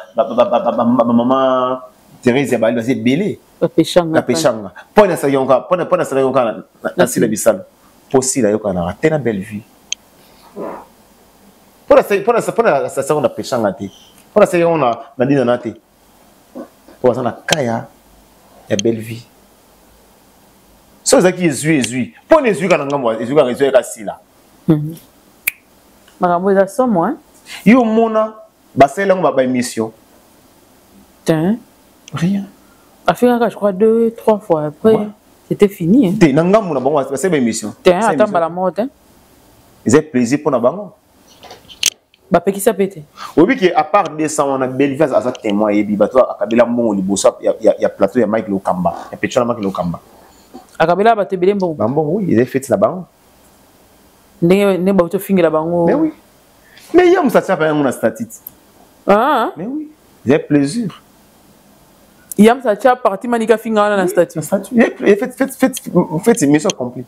mama Thérèse ya Bali, baza ebele. Bapeshanga. Bapeshanga. Mpo na sala yonka, mpo na sala yonka na sila bisalo. Mpo sila yoka na te na belle vie. Mpo na sala, mpo na sala na peshanga te. Mpo na sala yonka na Dina na te. Mpo baza na kaya ya belle vie. So ezalaki ezwi, ezwi. Mpo na ezwi kaka na ngambo, ezwi kaka, ezwi kaka sila. Makambo eza somo, hein? Yo mona basali yango ba émission. Tiens. Rien. Afingaka, je crois, 2, 3 fois. Après, Ouais. c'était fini, hein. Te, na ngambo na bango, basali ba émission. Tiens, Basali attends, émission. mbala moko, hein. Eza plaisir mpo na bango. Bapekisa pe te. Oyebi ke à part 200 wana, Bellevue aza témoin, ayebi bato akabela mbongo liboso ya plateau ya Mike Lokamba, ya Pechola Mike Lokamba. Akabela bato ebele mbongo. Ba mbongo, oui, eza fête na bango. Ndenge bauti ofingela bango. Mais oui. Mais ya mosa tia pa yango na statut. Ah. Mais oui, eza plaisir. Ya mosa tia parti Manika finga wana na Oui, statut. na statut. Et faites, faites, faites, faites émission complète.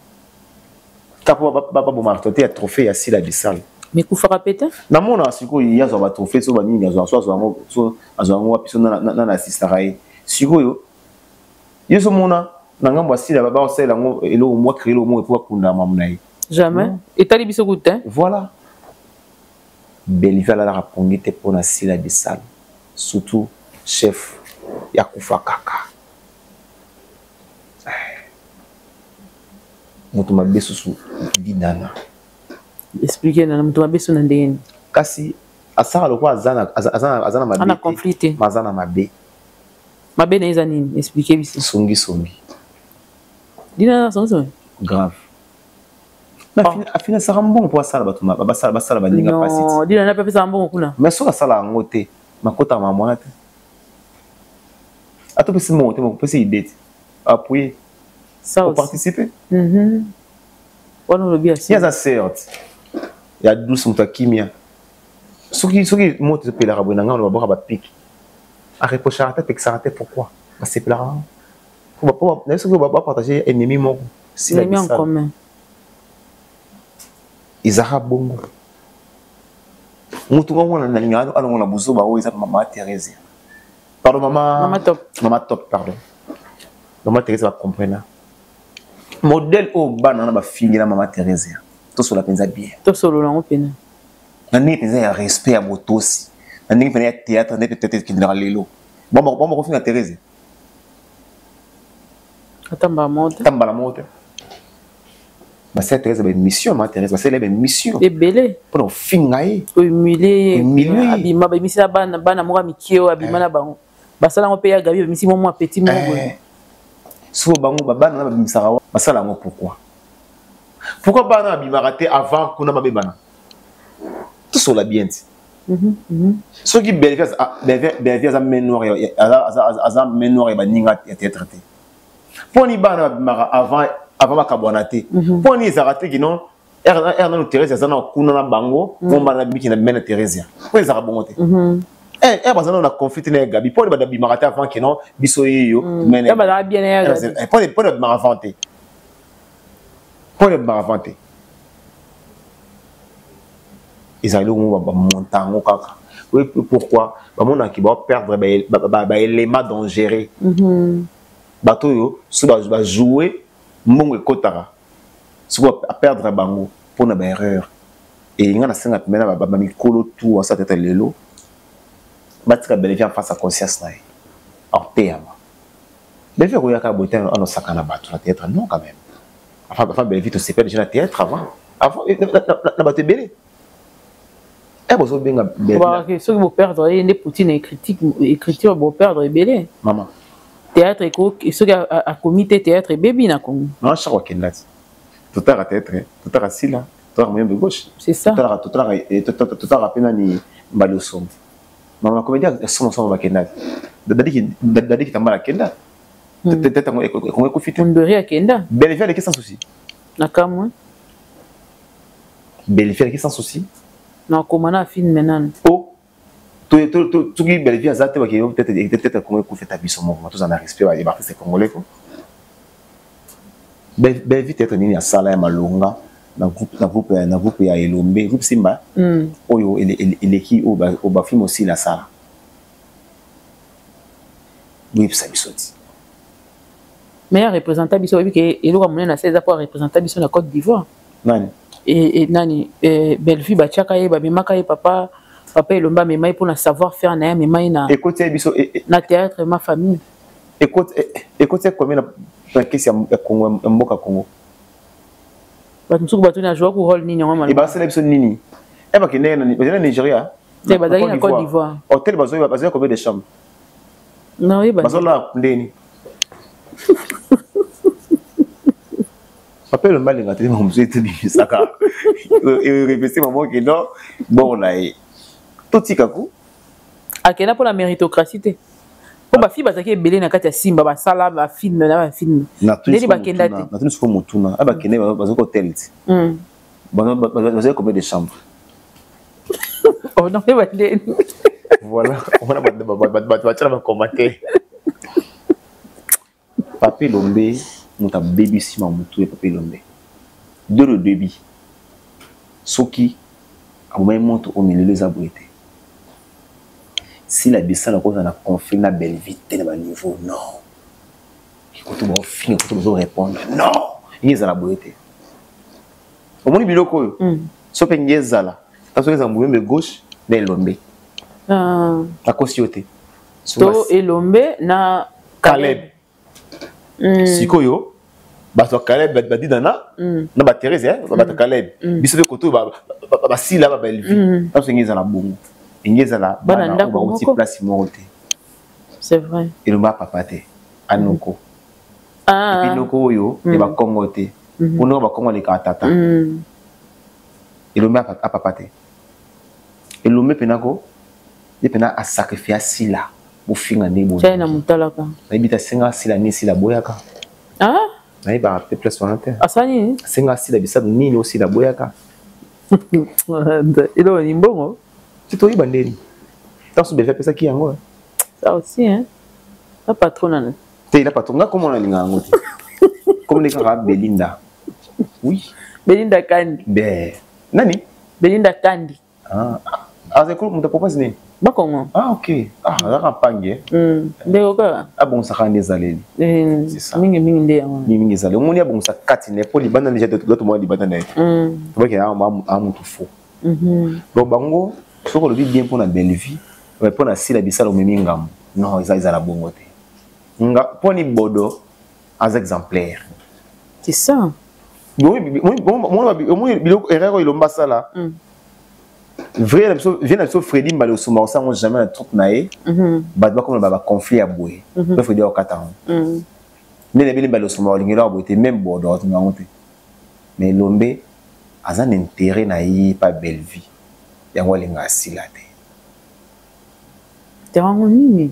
Kaka po baboma te ya trophée ya Sila Bisal. Mais kufaka pe te. Namona sikoyo ye azwa batrophée so banini azwa so azwa yango so azwa yango wapi so nana assistaka ye sikoyo ye ozomona na ngambo ya Sila baosalela yango eloko mwa créer eloko moko epo bakunda mamu na ye. Jamais. Etali biso kutu te. Voilà. Bellevue alalaka pongi te mpo na Sila Bisal, surtout chef ya kufa kaka. Moto mabe susu dinana. Expliquer nana moto mabe susu na ndenge nini? Kasi asala lokola aza na mabe. Ana conflit te. Aza na mabe. Mabe na eza nini? Expliquer biso. Songi songi. Dinana songi songi. Grave. Afinasaka mbongo mpo asala bato basala baninga pasi. Non, Dinana mpe apesaka mbongo kuna. Mais soki asala yango te, makota ma mwana te. Atopesi mbongo te, mokopesi idée te. Appuyer. Ça aussi. Participer. Wana olobi ya Ye aza sœur ya douce moto akimia. Soki soki moto ezopelaka boye na ngai babwaka bapiki. Areprochaka te, apekisaka te pourquoi? Basepelaka yango. Nayebi soki bapartage ennemi moko. Sila ennemi en commun. Ezalaka bongo. Moto ngo wana nalinga alongo na buzoba oyo eza mama Thérèse. Pardon mama. Mama Top. Mama Top pardon. Mama Thérèse va comprendre. Modèle oyo bana na bafingi na mama Thérèse. Tosola mpenza bien. Tosolola yango pena. Na ndenge mpenza ya respect ya botosi. Na ndenge mpenza ya théâtre nde peut-être ekendaka lelo. Bon kofinga Thérèse. Ata mbala moko te. Ata mbala moko te. Basala Thérèse ba émission, mama Thérèse basala ba émission. Ebele. Mpona kofinga ye. Kohumilie ye. Abima babimisi na bana bana moko ya mike oyo abima na bango. Basala yango mpe ya Gabi babimisi mwa mwa petit moko boye. Soki bango bana na babimisaka basala yango pourquoi? Pourquoi bana babimaka te avant kuna babebana? Tosola bien ti. Soki Bellevue aza main noire, aza main noire ya baninga ya théâtre te. Poni bana babimaka avant avant bakabwana te. Poni ezalaka te kino R nano Thérèse aza na kuna na bango, mo bana bimiki na mena Thérèse. Po ezalaka bongo te. Eh baza na conflit na Gabi. Poni bana bimaka te avant kino biso yeyo mena. Bazalaka bien na Gabi. Poni poni bimaka avant te. Poni bimaka avant te. Ezali eloko moko bamonta yango kaka. Pourquoi bamonaki ba perdre ba élément dangereux. Bato oyo so ba jouer mbongo ekotaka soki a perdre bango mpona ba erreur. Et nga nasenga pembe na ba mikolo tout asa tete lelo batika Bellevue en face à conscience na ye akoteyama. Bellevue akoyaka boye te anosaka na bato na théâtre non quand même. Enfin Bellevue tosepela déjà na théâtre avant avant na bato ebele. Eh bozo benga Bellevue soki bo perdre ye nde Poutine critique écriture bo perdre ebele. Maman théâtre eko soki akomi te théâtre ebebi na Congo. Non chaque wakenda ti. Totara théâtre, totara Sila, totara Moyembe gauche. C'est ça. Totara totara totara pena ni Mbali Osombo. Maman comédien somo somo bakenda. Dadi dadi kitambala kenda. Tete ngo eko eko Mberi akenda. Bellevue aleki sans souci. Na kamwe. Bellevue aleki sans souci. Na koma na film maintenant. Oh soki Bellevue aza te bakei peut-être Congo ekufi ata biso moko toza na respect ba artiste congolais ko. Bellevue peut-être nini asala ya malonga na groupe na groupe na groupe ya Elombe groupe Simba oyo eleki oyo ba film aussi la sala. Boyebisa biso ti. Mais représenter biso oyebi ke eloko monene na se eza po représenter biso na Côte d'Ivoire. Nani? Et nani Bellevue batiaka ye babemaka ye papa papa Elombe amema ye mpona savoir faire na ye amema ye na ekoti biso na théâtre ma famille. Ekoti ekoti combien na kesi ya Congo ya mboka Congo? Bato mosuku bato na jouer ku rôle nini yango e basala biso nini? E bakende na Nigeria? Te bazalaki na Côte d'Ivoire. Hôtel bazo bazo combien de chambres? Na oyeba. Bazo la ndeni. Papa Elombe alinga te makambo ete bimisaka. Erepese mama ke non bon na ye. Totika ku. Akenda mpona méritocratie te. Po ba fille bazaki ebele na kati ya Simba basala ba film na ba film. Ndeni bakenda te. Natuni siko motuna. A bakende bazo ko hotel ti. Bazo combien de chambres? Oh non, ba ndeni. Voilà, on a ba ba ba commenter. Papa Elombe, moto abebisi ma motu ya Papa Elombe. Dès le début, soki abomaki moto oyo milelo eza boye te. Sila Bisala akozala na conflit na Bellevue te na ba niveau non. Koto baofinga, koto bazo répondre non. Ngi ezala boye te. Omoni biloko oyo? So mpe ngi ezala. Soki ezala Muyombe gauche na Elombe. Ah. Akosi yo te. To Elombe na Caleb. Sikoyo bato ya Caleb badida na na ba Thérèse, eh, bato ya Caleb. Biso mpe koto basila ba Bellevue. Taso ngi ezala bongo. Ngi ezala bana ndako bauti place moko te. C'est vrai. Elomba papa te. Anoko. Ah. Et puis noko oyo ya bakongo te. Mpo bakongo alekaka tata. Elombe a papa te. Elombe mpena ko ye mpena asacrifie asila bofinga nde boye na motalaka. Nayebi te asenga asila nini sila boyaka. Ah? Nayebaka te place wana te. Asala nini? Asenga asila bisalu nini osila boyaka. Eloko ni mbongo? Ti toyeba ndeni. Ntanso Bellevue apesaki yango. Ça aussi, hein? La patronne. Te la patronne, nga komona alinga yango te. Comme les kaka Belinda. Oui. Belinda Kandi. Be. Nani? Belinda Kandi. Ah. Ah, c'est cool, muta propose nini? Bakongo. Ah, ok. Ah, azaka mpangi. Ndeko kaka. Abongisaka nde ezaleli. C'est ça. Mingi mingi nde yango. Mingi mingi ezaleli. Omoni abongisa kati na ye po libanda déjà tomona libanda na ye. Tobaki a mutu faux. Donc bango soki olobi bien mpona Bellevue, mpona Sila Bisala omemi ngambo. Non, eza ezala bongo te. Nga mponi Bodo aza exemplaire. C'est ça. Omoni biloko erreur oyo Elomba asala. Vrai na biso, vie na biso Freddy Mbale osomba osango jamais na troupe na ye. Bato bakoma ba conflit ya boye. Pe Freddy akata yango. Nde na beli Mbale osomba olingela ya boye te, même Bodo atonga yango te. Mais Elombe aza na intérêt na ye pa Bellevue. Yango alinga asila te. Yango nini?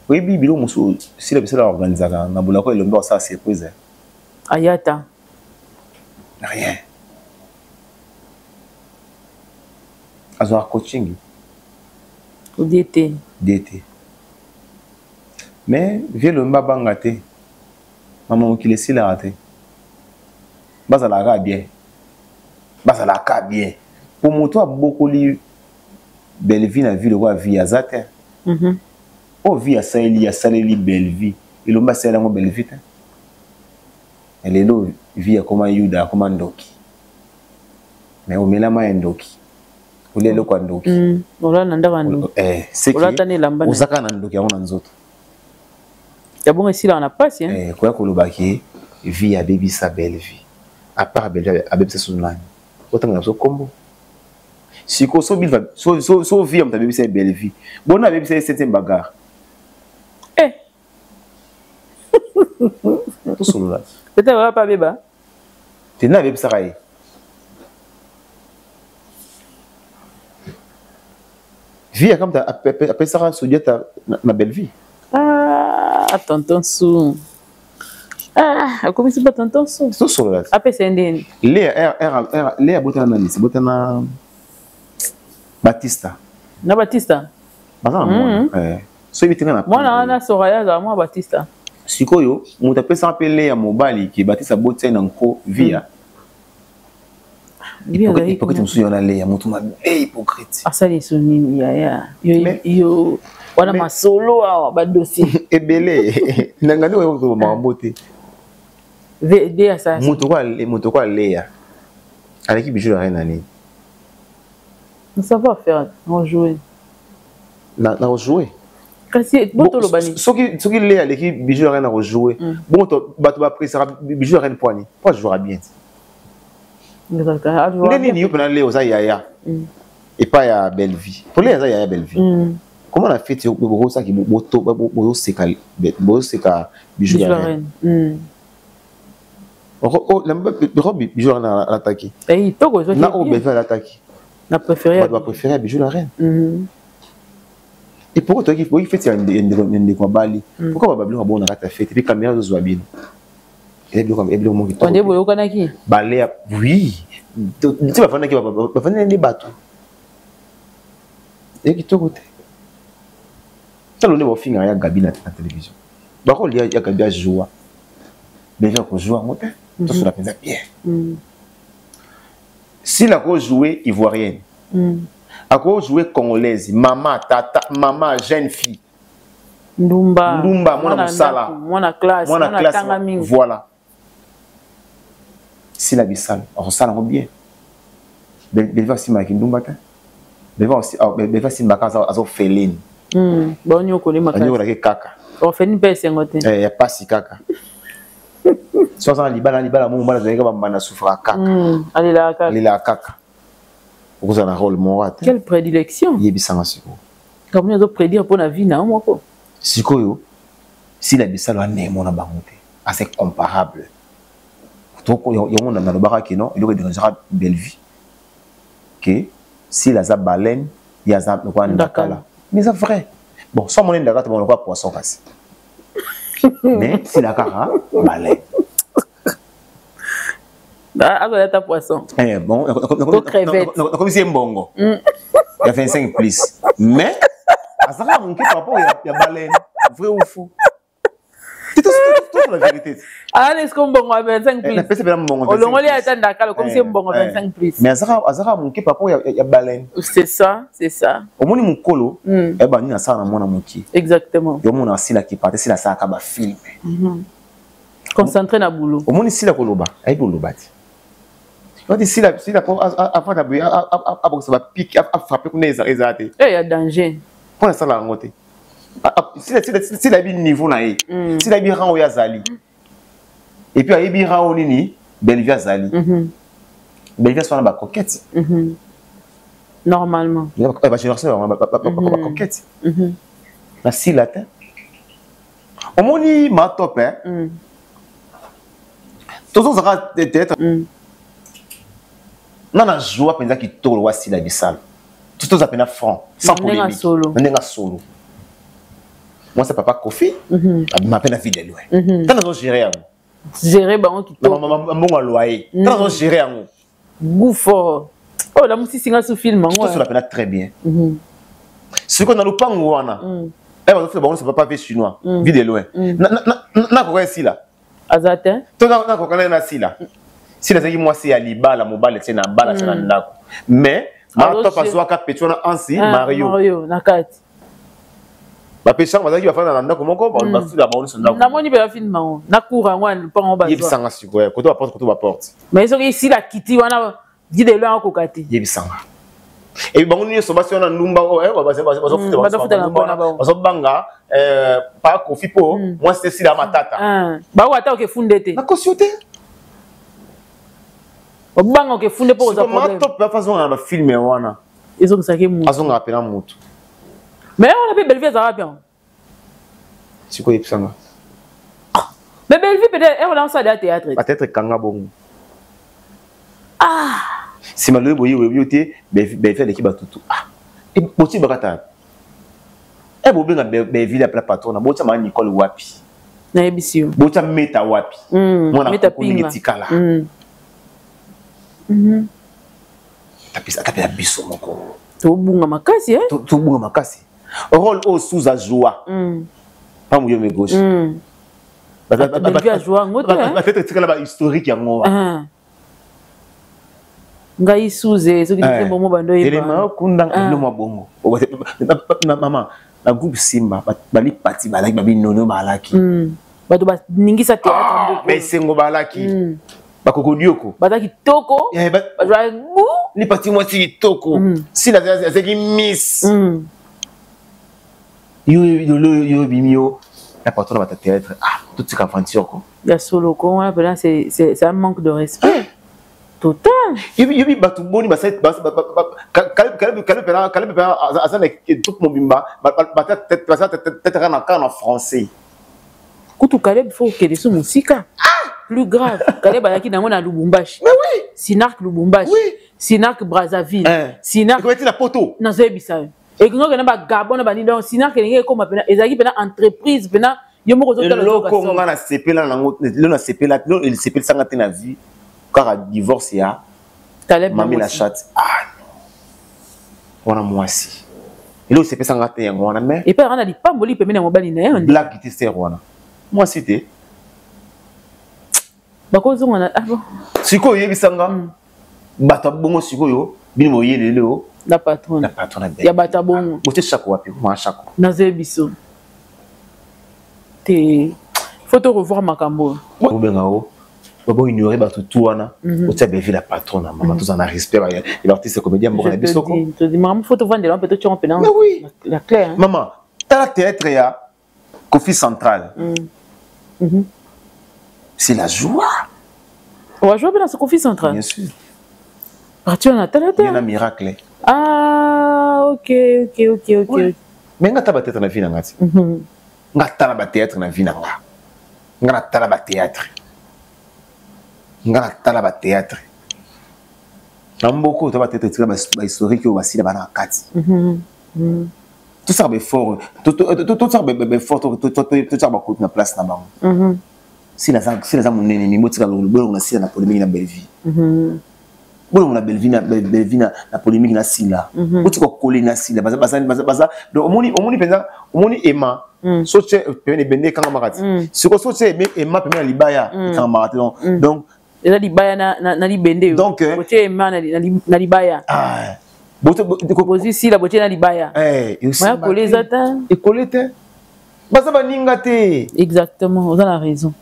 Oyebi biloko mosusu Sila Bisala organisaka na bolako Elombe osala surprise. Ayata. Rien. Azwaka coaching. DT. DT. Mais vieux Elombe abanga te. Mama mokili esilaka te. Bazalaka bien. Bazalaka bien. Po moto abokoli Bellevue na vie lokola vie aza te. Oyo vie asaleli asaleli Bellevue. Elombe asaleli yango Bellevue te. Lelo vie akoma Yuda akoma ndoki. Mais omela mai ya ndoki. Olia eloko ya ndoki. Olala na ndako ya ndoki. Olata na elamba. Ozaka na ndoki yango na nzoto. Ya bongo esilaka na pasi, hein? Koya koloba ke vie abebisa Bellevue. À part Bellevue abebisa susu nani? Otanga na biso kombo. Siko so bilva so so so vie moto abebisa ye Bellevue. Bona abebisa ye septième bagarre. Eh. Tosolola. Peut-être va pas beba. Te na abebisaka ye. Vie ya kamta apesaka Sodiata na Bellevue. Ah, tonton Sou. Ah, akomisi ba tonton Sou. Tosolola. Apesa ye ndeni. Lea R Lea botana nani? Botana Batista. Na Batista. Baza na mwana. Eh. So yebi tenga na mwana wana Soraya azala mwana Batista. Sikoyo moto apesaka mpe Lea mobali ke Batista botia na nko via. Hypocrite mosusu yo na Lea moto mabe hypocrite. Asali so nini yaya? Yo yo wana masolo awa ba dossier. Ebele. Nanga ndio oyo makambo te. VD asasa. Moto kwa Lea. Aleki bijou la reine nani? Ça va faire en jouer. Na jouer. Kasi botolo bani. Soki soki Lea aleki bijou la reine na jouer. Bon to bato ba presera bijou la reine poani. Pas jouer bien. Nde nini yo pena Lea oza yaya. Et pas ya Bellevue. Pour Lea oza yaya Bellevue. Comment la fête bozosaki boto bozoseka bozoseka bijou la reine. Robe bijou la reine alataki. Eh toko na oyo Bellevue alataki. Na préféré. Bato ba préféré bijou la reine. Et pourquoi toi qui fête ya ndeko abali? Pourquoi ba biloko bona kata fête puis caméra zozwa bino? Et biloko et biloko moki. Onde boyokanaki? Balea oui. Tu bafandaki bafandaki nde bato. Et kitoko te. Talo nde bafinga ya Gabi na télévision. Bakolia ya Gabi ajoua. Bellevue akojoua yango te. Tosola mpenza bien. Sila akojoue ivoirienne, akojoue congolaise, mama, tata, mama, jeune fille, ndumba, ndumba, mwana mosala, mwana classe, mwana classe, voilà. Sila Bisalo akosala yango bien. Belvi asimbaki ndumba te. Belvi asimbaka aza orpheline. Banyokolaki kaka. Orpheline mpe esengo te. Ya pasi kaka. So aza na libala, libala mo mobali azalaki bambanda, souffraka kaka. Alelaka. Alelaka kaka. Okozala na rôle moko te. Quelle prédilection! Yebisanga sikoyo. Kamoni azoprédire mpo na vie na yo moko. Sikoyo Sila Bisalo anemo na bango te, assez comparable. Yango nalobaka ke non, eloko edérangera Bellevue ke Sila aza baleine, ye aza lokola ndakala, mais eza vrai. Bon, so amoni ndakala te, bon, lokola poisson kasi, mais Sila kaka baleine. Azala ata poisson. Eh, bon, nakomisi ye mbongo ya 25 plus, mais azalaka moke par rapport ya baleine. Vrai ou faux? La vérité. Ah, est-ce qu'on mbongo ya 25 plus? Napesi mpena mbongo. Olongoli ata ndakala, comme si mbongo 25 plus. Mais azalaka moke par rapport ya baleine. C'est ça, c'est ça. Omoni mokolo eyeba nini asala na mwana moke. Exactement. Yo mona asilaki pate, Sila asalaka bafilm. Concentré na boulot. Omoni Sila koloba, ayebi koloba te. Wati Sila, Sila po afanda boye, abokisa bapike, afrappe kuna, ezala te. Ya danger. Mpo nasala yango te. Sila ayebi niveau na ye. Sila ayebi rang oyo azali, et puis ayebi rang oyo nini Bellevue azali. Bellevue aswana bacoquette. Normalement. Bagénération bacoquette na Sila te. Omoni matop tozozaka théâtre nga na joie mpenza kitoko wa Sila Bisalo. Toza mpena franc, sans polémique, na ndenge solo. Mwasi papa Kofi abima mpe na vie de loin. Ntango azogere yango, gérer bango kitoko. Mbongo ya loyer, ntango azogere yango. Goût fort oyo lamusisinga su film yango. Tosola mpena très bien. Sikoyo na lopango wana, bazofela bango nyonso, papa ve chinois, vie de loin nakoka esila. Aza te. To nakoka na Sila. Sila azalaki mwasi ya libala, mobali atie na bala, atie na ndako, mais matop azwaka peti wana ansi Mario. Mario na kati. Bapesanga bazalaki bafanda na ndako moko, bafula bango nyonso ndako. Namoni mpe bafilm yango na cour yango wana, lupango bazwa. Yebisanga sikoyo, koto baporte, koto baporte. Mais soki esila kiti wana, didelo yango akoka te. Yebisanga ebi bango nyonso basi wana ndumba bazobanga pa Kofi mpo mwasi te Sila matata. Bango ata okefunde te. Nakosi yo te. Obanga okefunde mpo oza problème. Matop afa azonga na bafilm wana. Ezongisaki mutu. Azongaka mpena mutu. Mais wana mpe Bellevue azalaka bien. Sikoyo yebisanga. Mais Bellevue peut-être wana osala ya théâtre. Peut-être ekanga bongo. Ah. Nsima loyebi boye, oyebi yo te, Bellevue aleki batutu. Ah, botie bakata e bobenga Bellevue ya pla patron, botia maa Nicole wapi? Nayebisi yo. Botia Meta wapi? Mwana koko ndenge tikala. Ata mpe ya biso moko. Tobunga makasi. Tobunga makasi. Rôle oyo Suza joua pa Muyombe Gauche, peut-être etikala bahistorique yango. Ngai Suze, soki nzembo mo bando. Elema okunda eloma bongo. Mama, na groupe Simba bali pati balaki, babinono balaki. Bato baningisa théâtre. Baesengo balaki, bakokodioko. Baza kitoko. Ni pati mwasi kitoko, Sila azalaki miss. Yo yo bimi yo na patron na bata théâtre, ah, totika aventure ko. Ya solo ko wana mpena, c'est un manque de respect total. Yobi bato boni Kaleb mpena aza na troupe mobimba, basala tete na kaka na français. Kutu Kaleb, faut okende so mosika, plus grave, Kaleb ayaki nango na Lubumbashi. Mais oui. Sinark Lubumbashi. Oui. Sinark Brazzaville, Sinark na poto. Nazoyebisa yo, ekingi okende bagabon na banini. Donc Sinark elingi ekoma mpena, ezalaki mpena entreprise mpena yo moko. Eloko nga nasepela nango lelo, nasepela lelo, esepelisanga te na vie, kaka divorce ya Mami la Chatte. Ah non, wana mwasi eloko esepesanga te yango wana, mais epai anga na lipamboli pembeni ya mobali na ye. Blague te, ser wana mwasi te. Bakozonga na ah bon. Sikoyo oyebisanga bato ya bongo sikoyo bino boyelele o la patronne. La patronne ya bato ya bongo. Botie chako wapi? Mwa chako. Nazoye biso. Te faut te revoir makambo. Obenga o babo ignorer bato tu wana otia Bellevue la patronne na mama, toza na respect ya l'artiste comédien mboka na biso ko. Makambo faut tovandela mpe totia mpe na la claire. Mama, tala théâtre ya Kofi Central. C'est la joie. On joie bien dans Kofi Central. Bien sûr. Parti on a tala Il y a un miracle. Ah, OK, OK, OK, OK. Ouais. Mais nga taba théâtre na vie na ngati. Nga tala ba théâtre na vie na nga. Nga na tala ba théâtre. Nga na tala ba théâtre. Na mboko to ba théâtre tika ba historique oyo basila bana kati. Tout ça ba fort, tout ça ba fort, tout ça ba côté na place na bango. Si la si la monene mi botika bolongo na sila na polémique na Bellevue. Bolongo na Bellevue na Bellevue na polémique na sila. Botika coller na sila baza baza baza donc omoni omoni penza omoni Emma so tse pene bende kanga makati. Siko so tse Emma pene na libaya kanga makati donc donc eza libaya na na libende. Donc botie Emma na libaya. Ah bozi sila botie na libaya. Eh, moya coller eza ta. Ekole te. Baza baninga te. Exactement, oza na raison.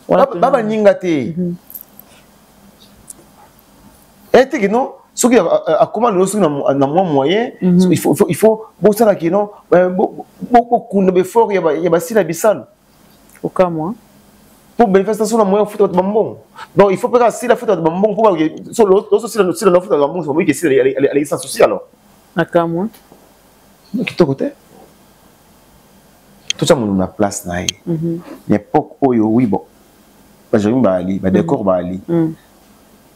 Ba baninga te. Eh te que non, soki akoma lelo soki na mwa moyen, il faut bosalaki non bokunda befort ya basila bisalo. Okamwa. Po manifestation na moyen futa bato bambongo, donc il faut mpe kaka sila futa bato bambongo mpo loso sila sila na futa bato bambongo, bamoyi ke sila aleki sans souci alors. Akamwa. Kitoko te. Totya mono na place na ye na époque oyo. Oui, bon, bajeremi baali badécor baali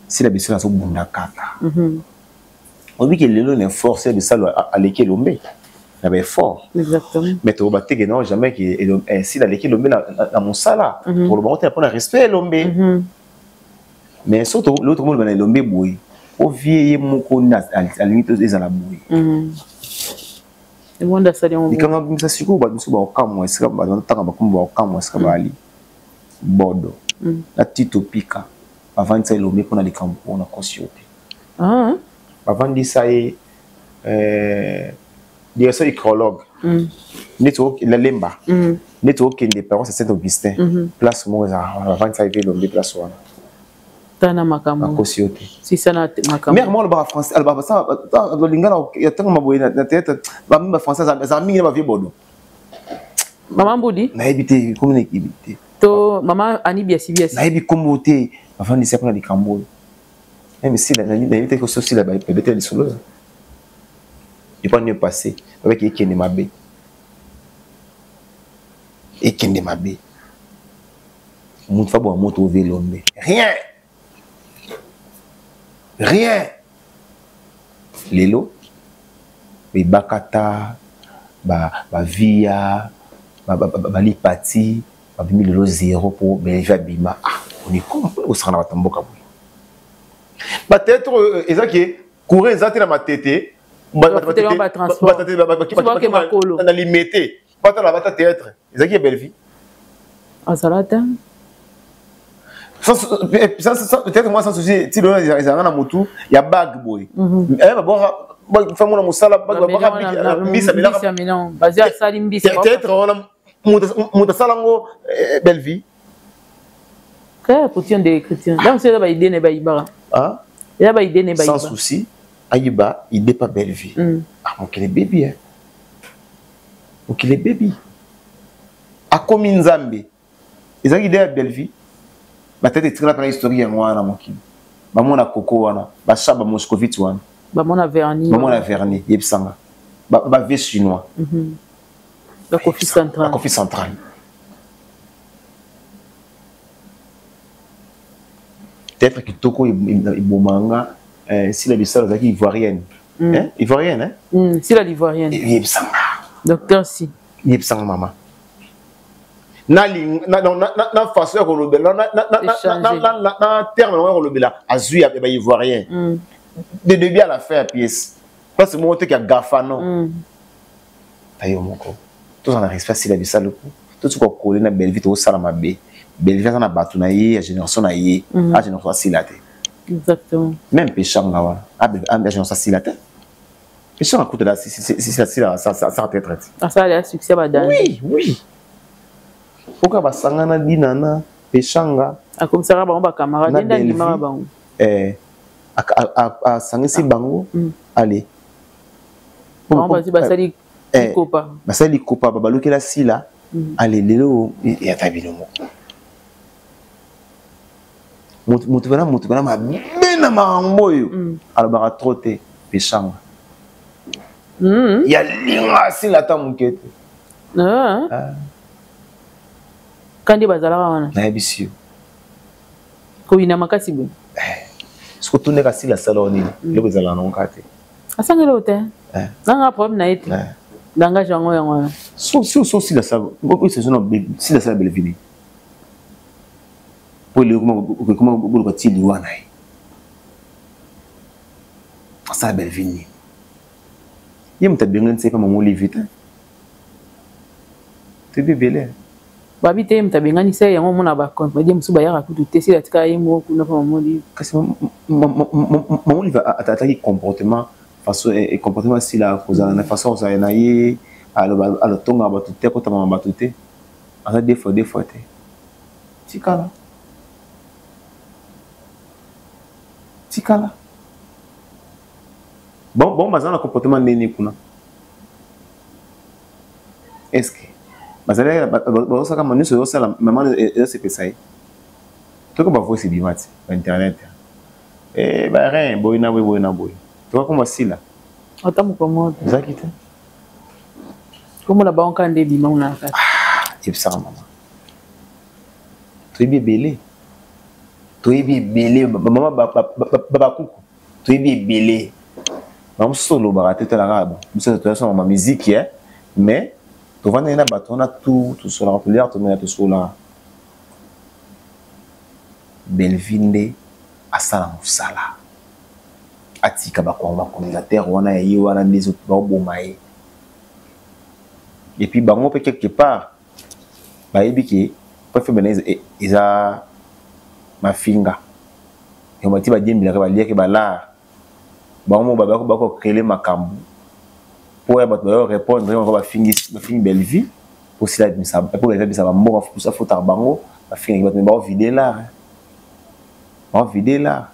sila biso azobunda kaka. Oyebi ke lelo na effort sila bisalo aleki Elombe na baeffort. Mais tokoba te ke non, jamais ke sila aleki Elombe na mosala. Tokoloba ngo te mpona respect Elombe, mais so lelo tokomoloba na Elombe boye, ovie ye moko nde alingi to ezala boye. Emonda asali yango. Likambo abimisa sikoyo, bato mosusu bakokamwa esika bato batanga bakombo, bakokamwa esika baali bodo na Tito Pika bavandisa Elombe mpona likambo oyo nakosi yo te. Bavandisa ye direction icrologue neti Lemba, neti okende paroisse Saint Augustin, place moko ezalaka wana, bavandisa ye mpe Elombe place wana. Tana makambo. Nakosi yo te. Sisa na makambo. Mare moko alobaka français, alobaka lingala ya ntango maboye na théâtre, bami bafrançais azala mingi na bavie bodo. Mama Mbudi. Nayebi te komi, nayebi te. To mama Ani Biasi Biasi. Nayebi kombo te. Bavandisa mpona likambo oyo meme sila, nayebi te koso sila babetela lisolo epa nini passé, babeki ekende mabe, ekende mabe. Mutu fa bwa moto ove Elombe, rien, rien. Lelo ebakata bavia balipati babimi lelo zéro mpo Bellevue abima. Ah, onikoma mpona kosaka na bato mboka boye, bateatre oyo eza ke courant eza te na Matete, na Limete, batala bata théâtre ezalaki ya Bellevue. Azala te. Peut-être moi sans souci ti lelo ezalanga na motu ya bague boye, babwaka famona mosala babwaka mbisa. Bazi asali mbisa. Théâtre wana moto asala yango Bellevue. Kaya kotia nde chrétien, donc c'est ba idée ne ba ibara. Ah. Eza ba idée ne ba. Sans souci ayiba idée pa Bellevue. Ah, mokili ebebi, eh, mokili ebebi. Akomi Nzambe, ezalaki idée ya Bellevue. Batete etikala mpena historique yango wana na mokili, bamona koko wana bacha bamoscovite wana. Bamona verni. Bamona verni, yebisanga bavie chinois. Bakofi Central. Bakofi Central. Peut-être kitoko ebomanga Sila Bisalo azalaki ivoirienne. Ivoirienne, hein? Sila l'ivoirienne. Yebisanga. Docteur si. Yebisanga mama na façon ya kolobela, na terme yango ya kolobela, azwi ya baivoirien de début à la fin ya pièce, place moko teki ya gafano ayo moko. Tozala na respect Sila Bisalo, totika kokole na Bellevue, tokosala mabe. Bellevue aza na bato na ye ya génération na ye, a génération asila te. Exactement. Même Peshanga wana, a génération asila te. Peshanga kuta sila sa retraite. Asala ya succès ba danger. Oui, oui. Oka basangana dinana Peshanga. Akomisaka bango ba camarade nde andimaka bango. Eh, asangisi bango, allez. Bango bazwi basali likopa. Basali likopa, babalukela sila. Allez, lelo yata bino moko. Motu bana motu bana mabe na makambo oyo alobaka trop te Peshanga. Ya linga sila ata moke te. Kandi bazalaka wana. Nayebisi yo. Koyina makasi boye. Soki otundeka sila asala o nini, eloko ezalaka nango kaka te. Asangeli oyo te. Nanga problème na ye te. Langage yango yango wana. So so so sila sala sila sala Bellevue. Po eloko ekoma boluka ti liwa na ye. Asala Bellevue nini? Ye moto abengani se pa mama Olivier te. Toyebi ebele. Babi te ye moto abengani se yango omona bacomédien mosusu bayaka kutu te sila atika ye moko kuna mpa mama Olivier. Kasi mama Olivier ataki comportement façon comportement sila kozala na façon kozala na ye alotongaka bato te, akotamaka bato te. Aza deux fois te. Tikala. Tikala. Bon, bon, baza na comportement nini kuna? Est-ce que bazali bazosaka nyonso ezosala mama ezosepesa ye? Toka bavoice ebima ti ba internet. Eh ba rien boye na boye boye na boye. Toka koma sila. Ata mokongo te. Ezalaki te. Komona bango kaka nde ebima kuna na kati. Ah, yebisaka mama. Toyebi ebele. Toyebi ebele mama babakuku. Toyebi ebele. Bango mosusu olobaka te talaka bon. Biso toyasoma ma musique eh mais tovandaki na bato wana tout tosolaka toliaka tomela tosolaka. Bellevue nde asala mosala. Atika bacolonisateur wana ya ye wana nde baoboma ye. Et puis bango pe quelque part bayebi ke po fe bana eza mafinga. Yo bati badiembelaka baliaki balar. Bango mo bako bako créer makambo. Po ya bato bayo répondre ngo bafingi bafingi Bellevue po sila bimisa po Bellevue bimisa bamboka po sa fotaka bango bafingi bato bao vider lar. Bao vider lar.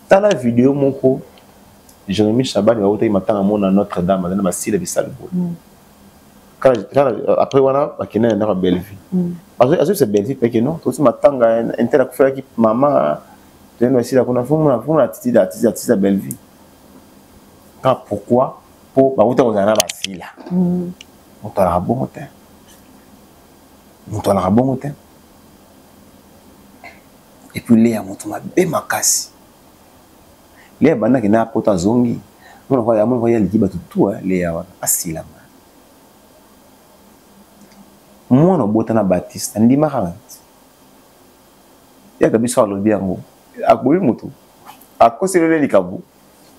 Tala vidéo moko Jérémy Chabani bautaki matanga mona Notre Dame azali na basila bisala boye. Après wana bakende na ndako ya Bellevue. Azobisa Bellevue pe ke non, tosi matanga intel akufelaki mama toyei basila kuna fomona fomona attitude attitude attitude ya Bellevue. Kaka pourquoi? Po bauta kozala na basila. Moto alaka bongo te. Moto alaka bongo te. Et puis Léa moto mabe makasi. Léa bandaki na poto azongi. Mona kwa ya mona kwa ya liki bato tout Léa wana asilama. Mwana obota na Baptiste ndimaka na. Yaka biso alobi yango. Akoyi moto. Akoselele likambo.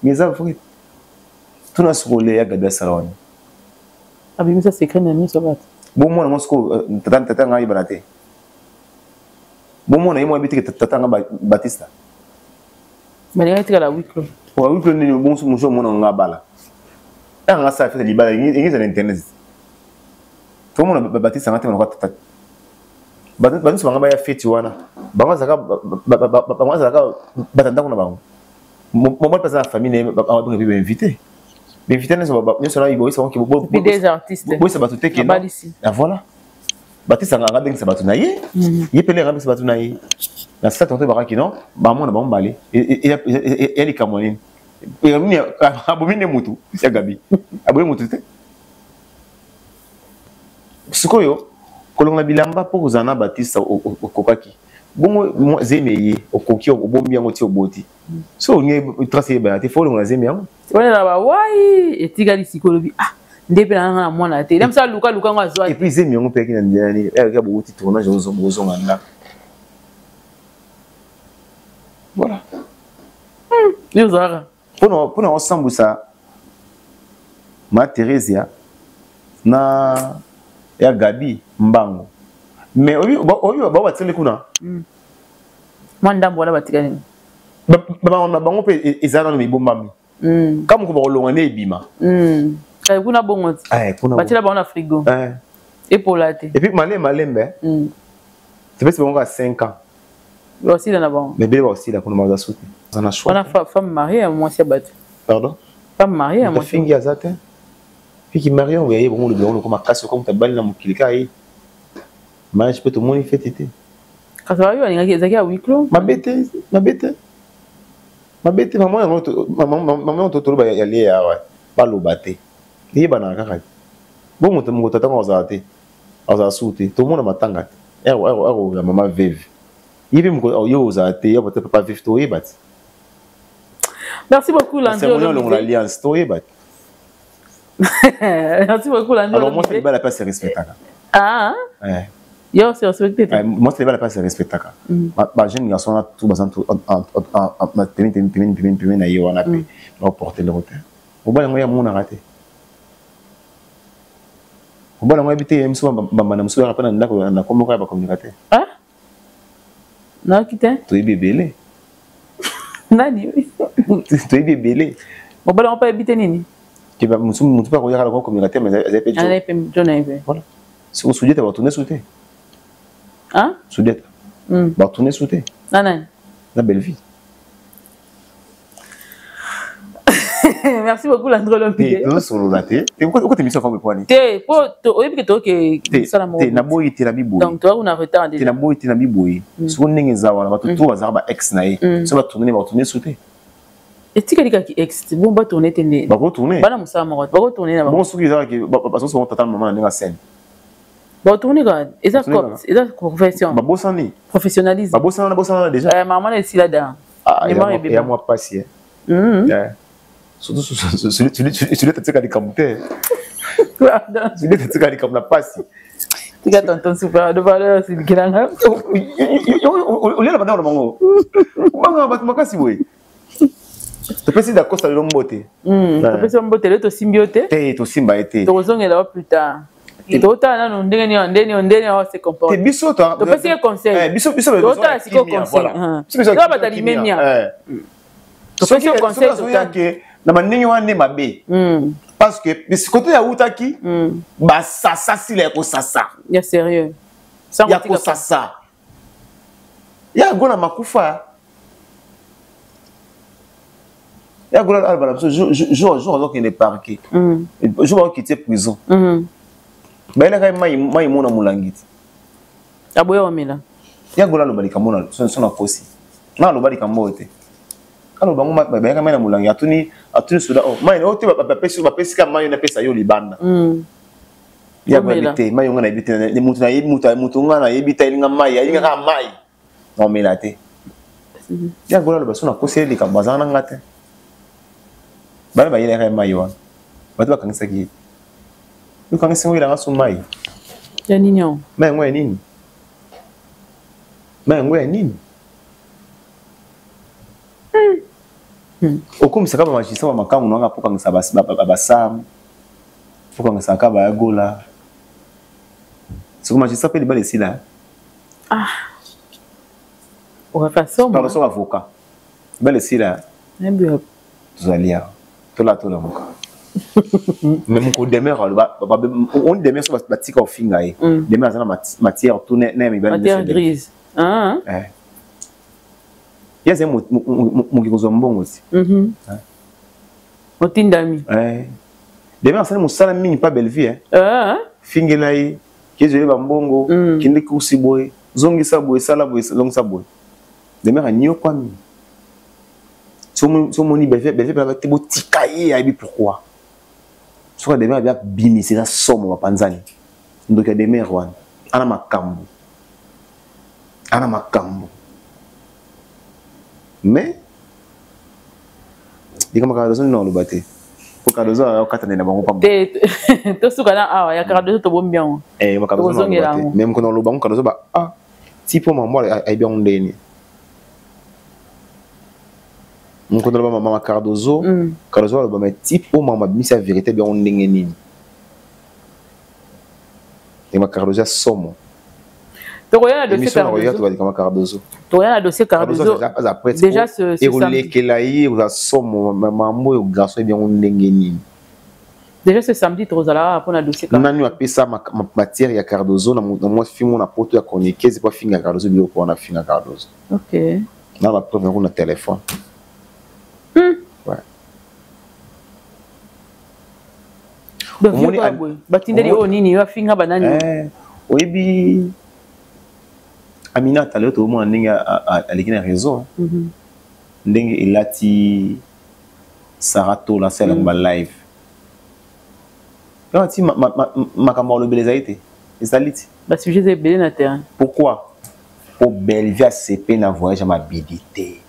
Mais eza vrai. Tuna soko Léa Gabi asala wana. Abimisa secret na miso bato. Bon mwana ngo soko tata tata ngai bana te. Bon mwana ye mwa bitike tata nga Baptiste. Balinga etikala huis clos. Wa huis clos nini bon muso mwana nga bala. Anga nga sala fête libala ingeza na internet. Tout monde Baptiste nga te mwana tata. Bato bato banga baya fête wana. Bango zaka bango zaka batanda kuna bango. Mobali mpe aza na famille na ye babenga mpe bainvité. Bainvité nyonso nyonso na boyisa bango ke des artistes. Boyisa bato te ke non. Ah voilà. Baptiste anga abengisa bato na ye. Ye pele abengisa bato na ye. Na sata tonto bakaki non, ba mona bango mbale. Ya likambo nini? Abomi nde mutu, ya Gabi. Abomi mutu te. Sikoyo kolonga bilamba mpo kozala na Baptiste okokaki. Bongo zemi ye okoki obombi yango ti oboti. So olingi trace eyebana te, fo olongola zemi yango. Wana na ba wai etikali sikoyo lobi ah nde mpe nanga na mwana te. Ndamsa luka luka ngo azwa. Et puis zemi yango mpe yaki na nzela nini? Eyaki bowuti tournage ozonga ndako. Voilà. Yo ozalaka. Mpona osambwisa ma Theresia na ya Gabi mbango. Mais oyebi bao batikali kuna. Mwa ndambo wana batikali. Na bango mpe eza nano mibombami. Ka moko bakolonga nde ebima. Kuna bongo ti. Batiela bango na frigo. Epola te. Et puis malembe malembe. Topesi bango kaka 5 ans. Basila na bango. Mais ebele basila kuna baza su te. Baza na choix. Wana femme mariée ya mwasi ya bato. Pardon? Femme mariée ya mwasi. Fingi aza te. Fiki mariée oyo yaye bongo lobi yango lokoma makasi okoma moto abali na mokili kaka ye. Mariage mpe tomoni feti te. Kasi bayo balingaki ezalaki ya huis clos. Mabe te, mabe te. Mabe te, mama yango mama yango toloba ya lie awa baloba te. Eyebanaka kaka te. Bo moto moto tata azala te. Azala su te. Tomona matanga te. Ero ero ero ya mama veve. Ye mpe moko yo ozala te, yo papa papa veve toyeba te. Merci beaucoup Landry. C'est mon alliance toyeba te. Merci beaucoup Landry. Alors moi c'est libala pas se respectaka. Ah. Ouais. Yo se respecte te. Moi c'est libala pas se respectaka. Ba jeune garçon là tout bazan tout en pemi pemi pemi pemi pemi na ye wana pe ba porter le retard. Obala ngo ya mona raté. Obala ngo habité ya mso bamba na mso ya na ndako na komoko ya ba communicateur. Ah? Nayoki te. Toyebi ebele. Nani? Toyebi ebele. Mobali yango mpe ayebi te nini? Motu mpe akoyaka na communicateur mais azali mpe azali mpe jo na ye mpe. Voilà. Siko Sudieta batourne su te. Hein? Sudieta. Batourne su te. Na nani? Na Bellevue. Merci beaucoup Landry Olympique. Tozosolola te. Okota émission femme poani. Te po oyebi ke toke sala moko. Te naboyi te na biboyi. Donc toi on a retard déjà. Te naboyi te na biboyi. Siko ndenge eza wana bato to bazaka ba ex na ye. So ba tourner ba tourner su te. Etikali kaka ex bon ba tourner te nde. Bako tourner. Bana mosala moko bako tourner na bango. Bon soki ezalaki bazoso bango tata na mama na ndenge ya scène. Ba tourner kaka eza cop eza profession. Babosani. Professionnalisme. Babosana na bosana déjà. Maman na esila da. Ah, ya mwa pasi. Surtout celui atika likambo te. Celui atika likambo na pasi. Tika tonton super de valeur silikilanga. Olela bandako na bango. Obanga bato makasi boye. Topesi Dacosta lelo mbote. Topesi mbote lelo tosimbi yo te. Te tosimba ye te. Tokozongela yo plus tard. Totala nanu ndenge nini ndenge ndenge nini se comporte. Biso topesi ye conseil. Biso biso totala sikoyo conseil. Biso biso batali memia. Topesi yo conseil totala. Na bandenge wana nde mabe. Parce que kote ya utaki basasa sila ya kosasa. Ya sérieux. Ya kosasa. Ya gola makufa. Ya gola alba na biso jour jour azokende parquet. Jour akokite prison. Bayelaka ye mai mona molangi te. Aboya omela. Ya gola aloba likambo na so na kosi. Na aloba likambo oyo te. Aloba ngo bayelaka mai na molangi atuni atuni soda oh mai oyo te bapesi bapesi ka mai napesa yo libanda. Ya gola te mai ngo na yebi te mutu na yebi mutu mutu nga na yebi te elinga mai alinga ka mai. Na omela te. Ya gola aloba so na kosi ye likambo azanga na nga te. Bana bayelaka ye mai wana. Bato bakangisaki ye. Okangisi ngo elanga so mai. Ya nini yango? Mai yango ya nini? Mai yango ya nini? Okomisaka ba magicien ba makangu nanga po kangisa ba sam. Po kangisa ka ba gola. Siko magicien pe libala esila. Ah. Okafa somo. Pardon, soko avocat. Libala esila. Nayebi wapi. Tozali awa. Tola tola moka. Mais moko demeure aloba on demeure so batika ofinga ye. Demeure aza na matière tout na mibali matière grise. Ah. Eh. Ye azali moki kozwa mbongo ti. Otindami. Eh. Demeure asali mosala mingi pa Bellevue. Ah. Fingela ye, kezwele ba mbongo, kende kursi boye, zongisa boye, sala boye, zongisa boye. Demeure anyokwami. Somoni Bellevue Bellevue te botika ye ayebi pourquoi. Soki Demeure abia bimisa eza somo bapanzani. Ndoki ya Demeure wana ana makambo. Ana makambo. Mais likambo Cardozo nini aloba te. Po Cardozo akatana na bango pamba. Te tosuka na awa ya Cardozo tobombi yango. Eh Cardozo Tozongela yango. Mais mkono aloba ngo Cardozo ba ah tipo mambo ayebi yango ndeni. Mkono aloba mama Cardozo, Cardozo aloba mais tipo mama bimisa vérité bien ndenge nini. Et ma Cardozo ya somo. Tokoya na dossier Émission na koya Cardozo. tobalikama Cardozo. Tokoya na dossier Cardozo Cardozo. aza prête. Déjà ce samedi. Ekolekela ye oza somo mambo oyo garçon ebiango ndenge nini. Déjà ce samedi tozala mpona dossier Cardozo. Nani apesa matière ya Cardozo na mwa film na poto ya chroniqueuse po afinga Cardozo biloko wana afinga Cardozo. OK. Na ba preuve yango na téléphone. Ouais. Donc Omoni yo boye batindeli oyo nini yo afinga banani. Oyebi Aminata leo tokomona ndenge aleki na réseau. Ndenge elati Sarah Tola asala ba live. Yo ti makambo alobela ezali te. Ezali ti. Ba sujet eza ebele na terrain. Pourquoi? Po Bellevue asepe na voyage ya mabidi te.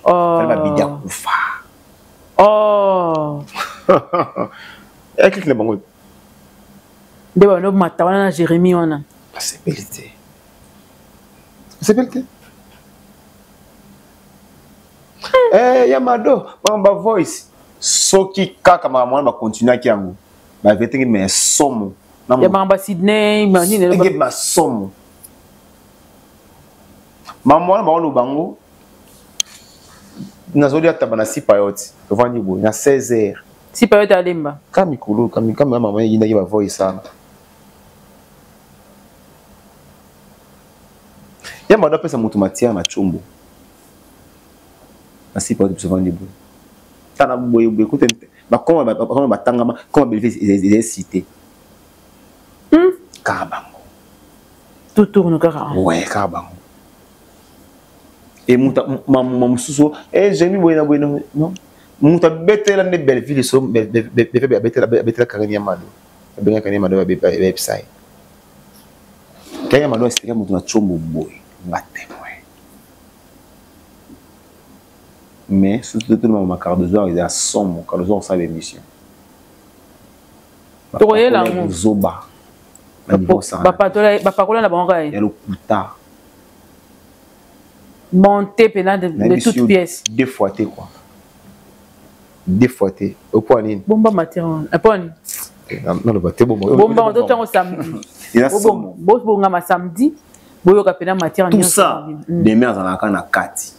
Oh. Fallait mabidi akufa. Oh. Ekiki na bango. Nde bano mata wana na Jérémie wana. Asepeli te. Asepeli te. Ya mado, ba voice. Soki kaka makambo wana bakontinuaki yango. Ba vetenge mais somo. Ya makambo ya Sydney, ma nini eloba. Enge masomo. Makambo wana baoloba bango. Nazoli ataba na sipa yote. Tovandi boye na 16h. Sipa yote alemba. Ka mikolo, ka mikolo mama yindaki ba voice sana. Ya mado apesa moto matière na chombo. Na sipa yote biso vandi boye. Tana boye boye kote ba koma ba koma batangama koma Bellevue ezali cité. Kaka bango. Tout tourne kaka. Ouais, kaka bango. Et muta ma mususu eh j'ai mis boye na boye non. Muta betela ne Bellevue so Bellevue betela betela Karine ya Mado. Benga Karine ya Mado ba website. Karine ya Mado expliquer mutu na chombo boye nga témoin. Mais surtout tout le monde ma Cardozo il a somme Cardozo on sabe émission. Tokoyela ngo. Zoba. Na niveau ça. Ba pakola na bango Ya lokuta. Monter pena de toutes pièces. Deux fois té quoi. Deux fois té. Au point nini. Bomba matière. Un point. Non le baté bomba. Bomba on doit samedi. Il a somme. Bo bonga ma samedi. Boyo ka pena matière Tout ça. Demain azalaka na kati.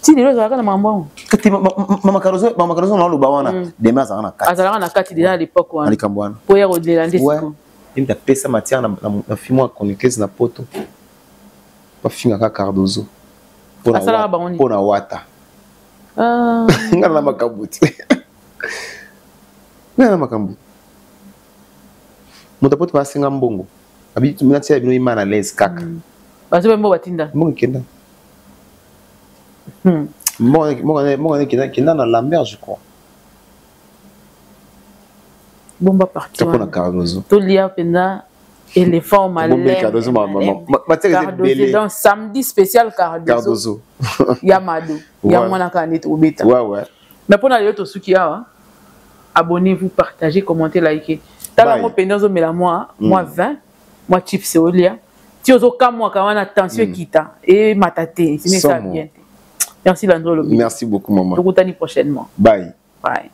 Ti lelo azalaka na mambo. Kati mama Cardozo, mama Cardozo na loba wana. Demain azalaka na kati. Azalaka na kati déjà à l'époque wana. Likambo wana. Po ya rodela nde siko. Il t'a pesa matière na film ya chroniqueuse na poto. Pa finga ka Cardozo. Asalaka bango nini? Pona wata. Nga na makambo te. Nga na makambo. Moto poto basenga mbongo. Abi natia bino imana l'aise kaka. Bazo be mbongo batinda. Mbongo kenda. Mbongo kenda kenda na Lambert je crois. Bomba parti. Pona Cardozo. Tolia pena éléphant malin. Bomba Cardozo ma Donc samedi spécial Cardozo. Cardozo. Ya Mado. Ya mwana ka net obeta. Ouais ouais. Mais pona lelo tosuki awa. Abonnez-vous, partagez, commentez, likez. Tala mo penda zo mela moi, moi 20, moi chips olia. Ti ozo kamwa ka wana tension kita et matate, c'est ça bien. Merci Landro Lobi. Merci beaucoup maman. Tokutani prochainement. Bye. Bye.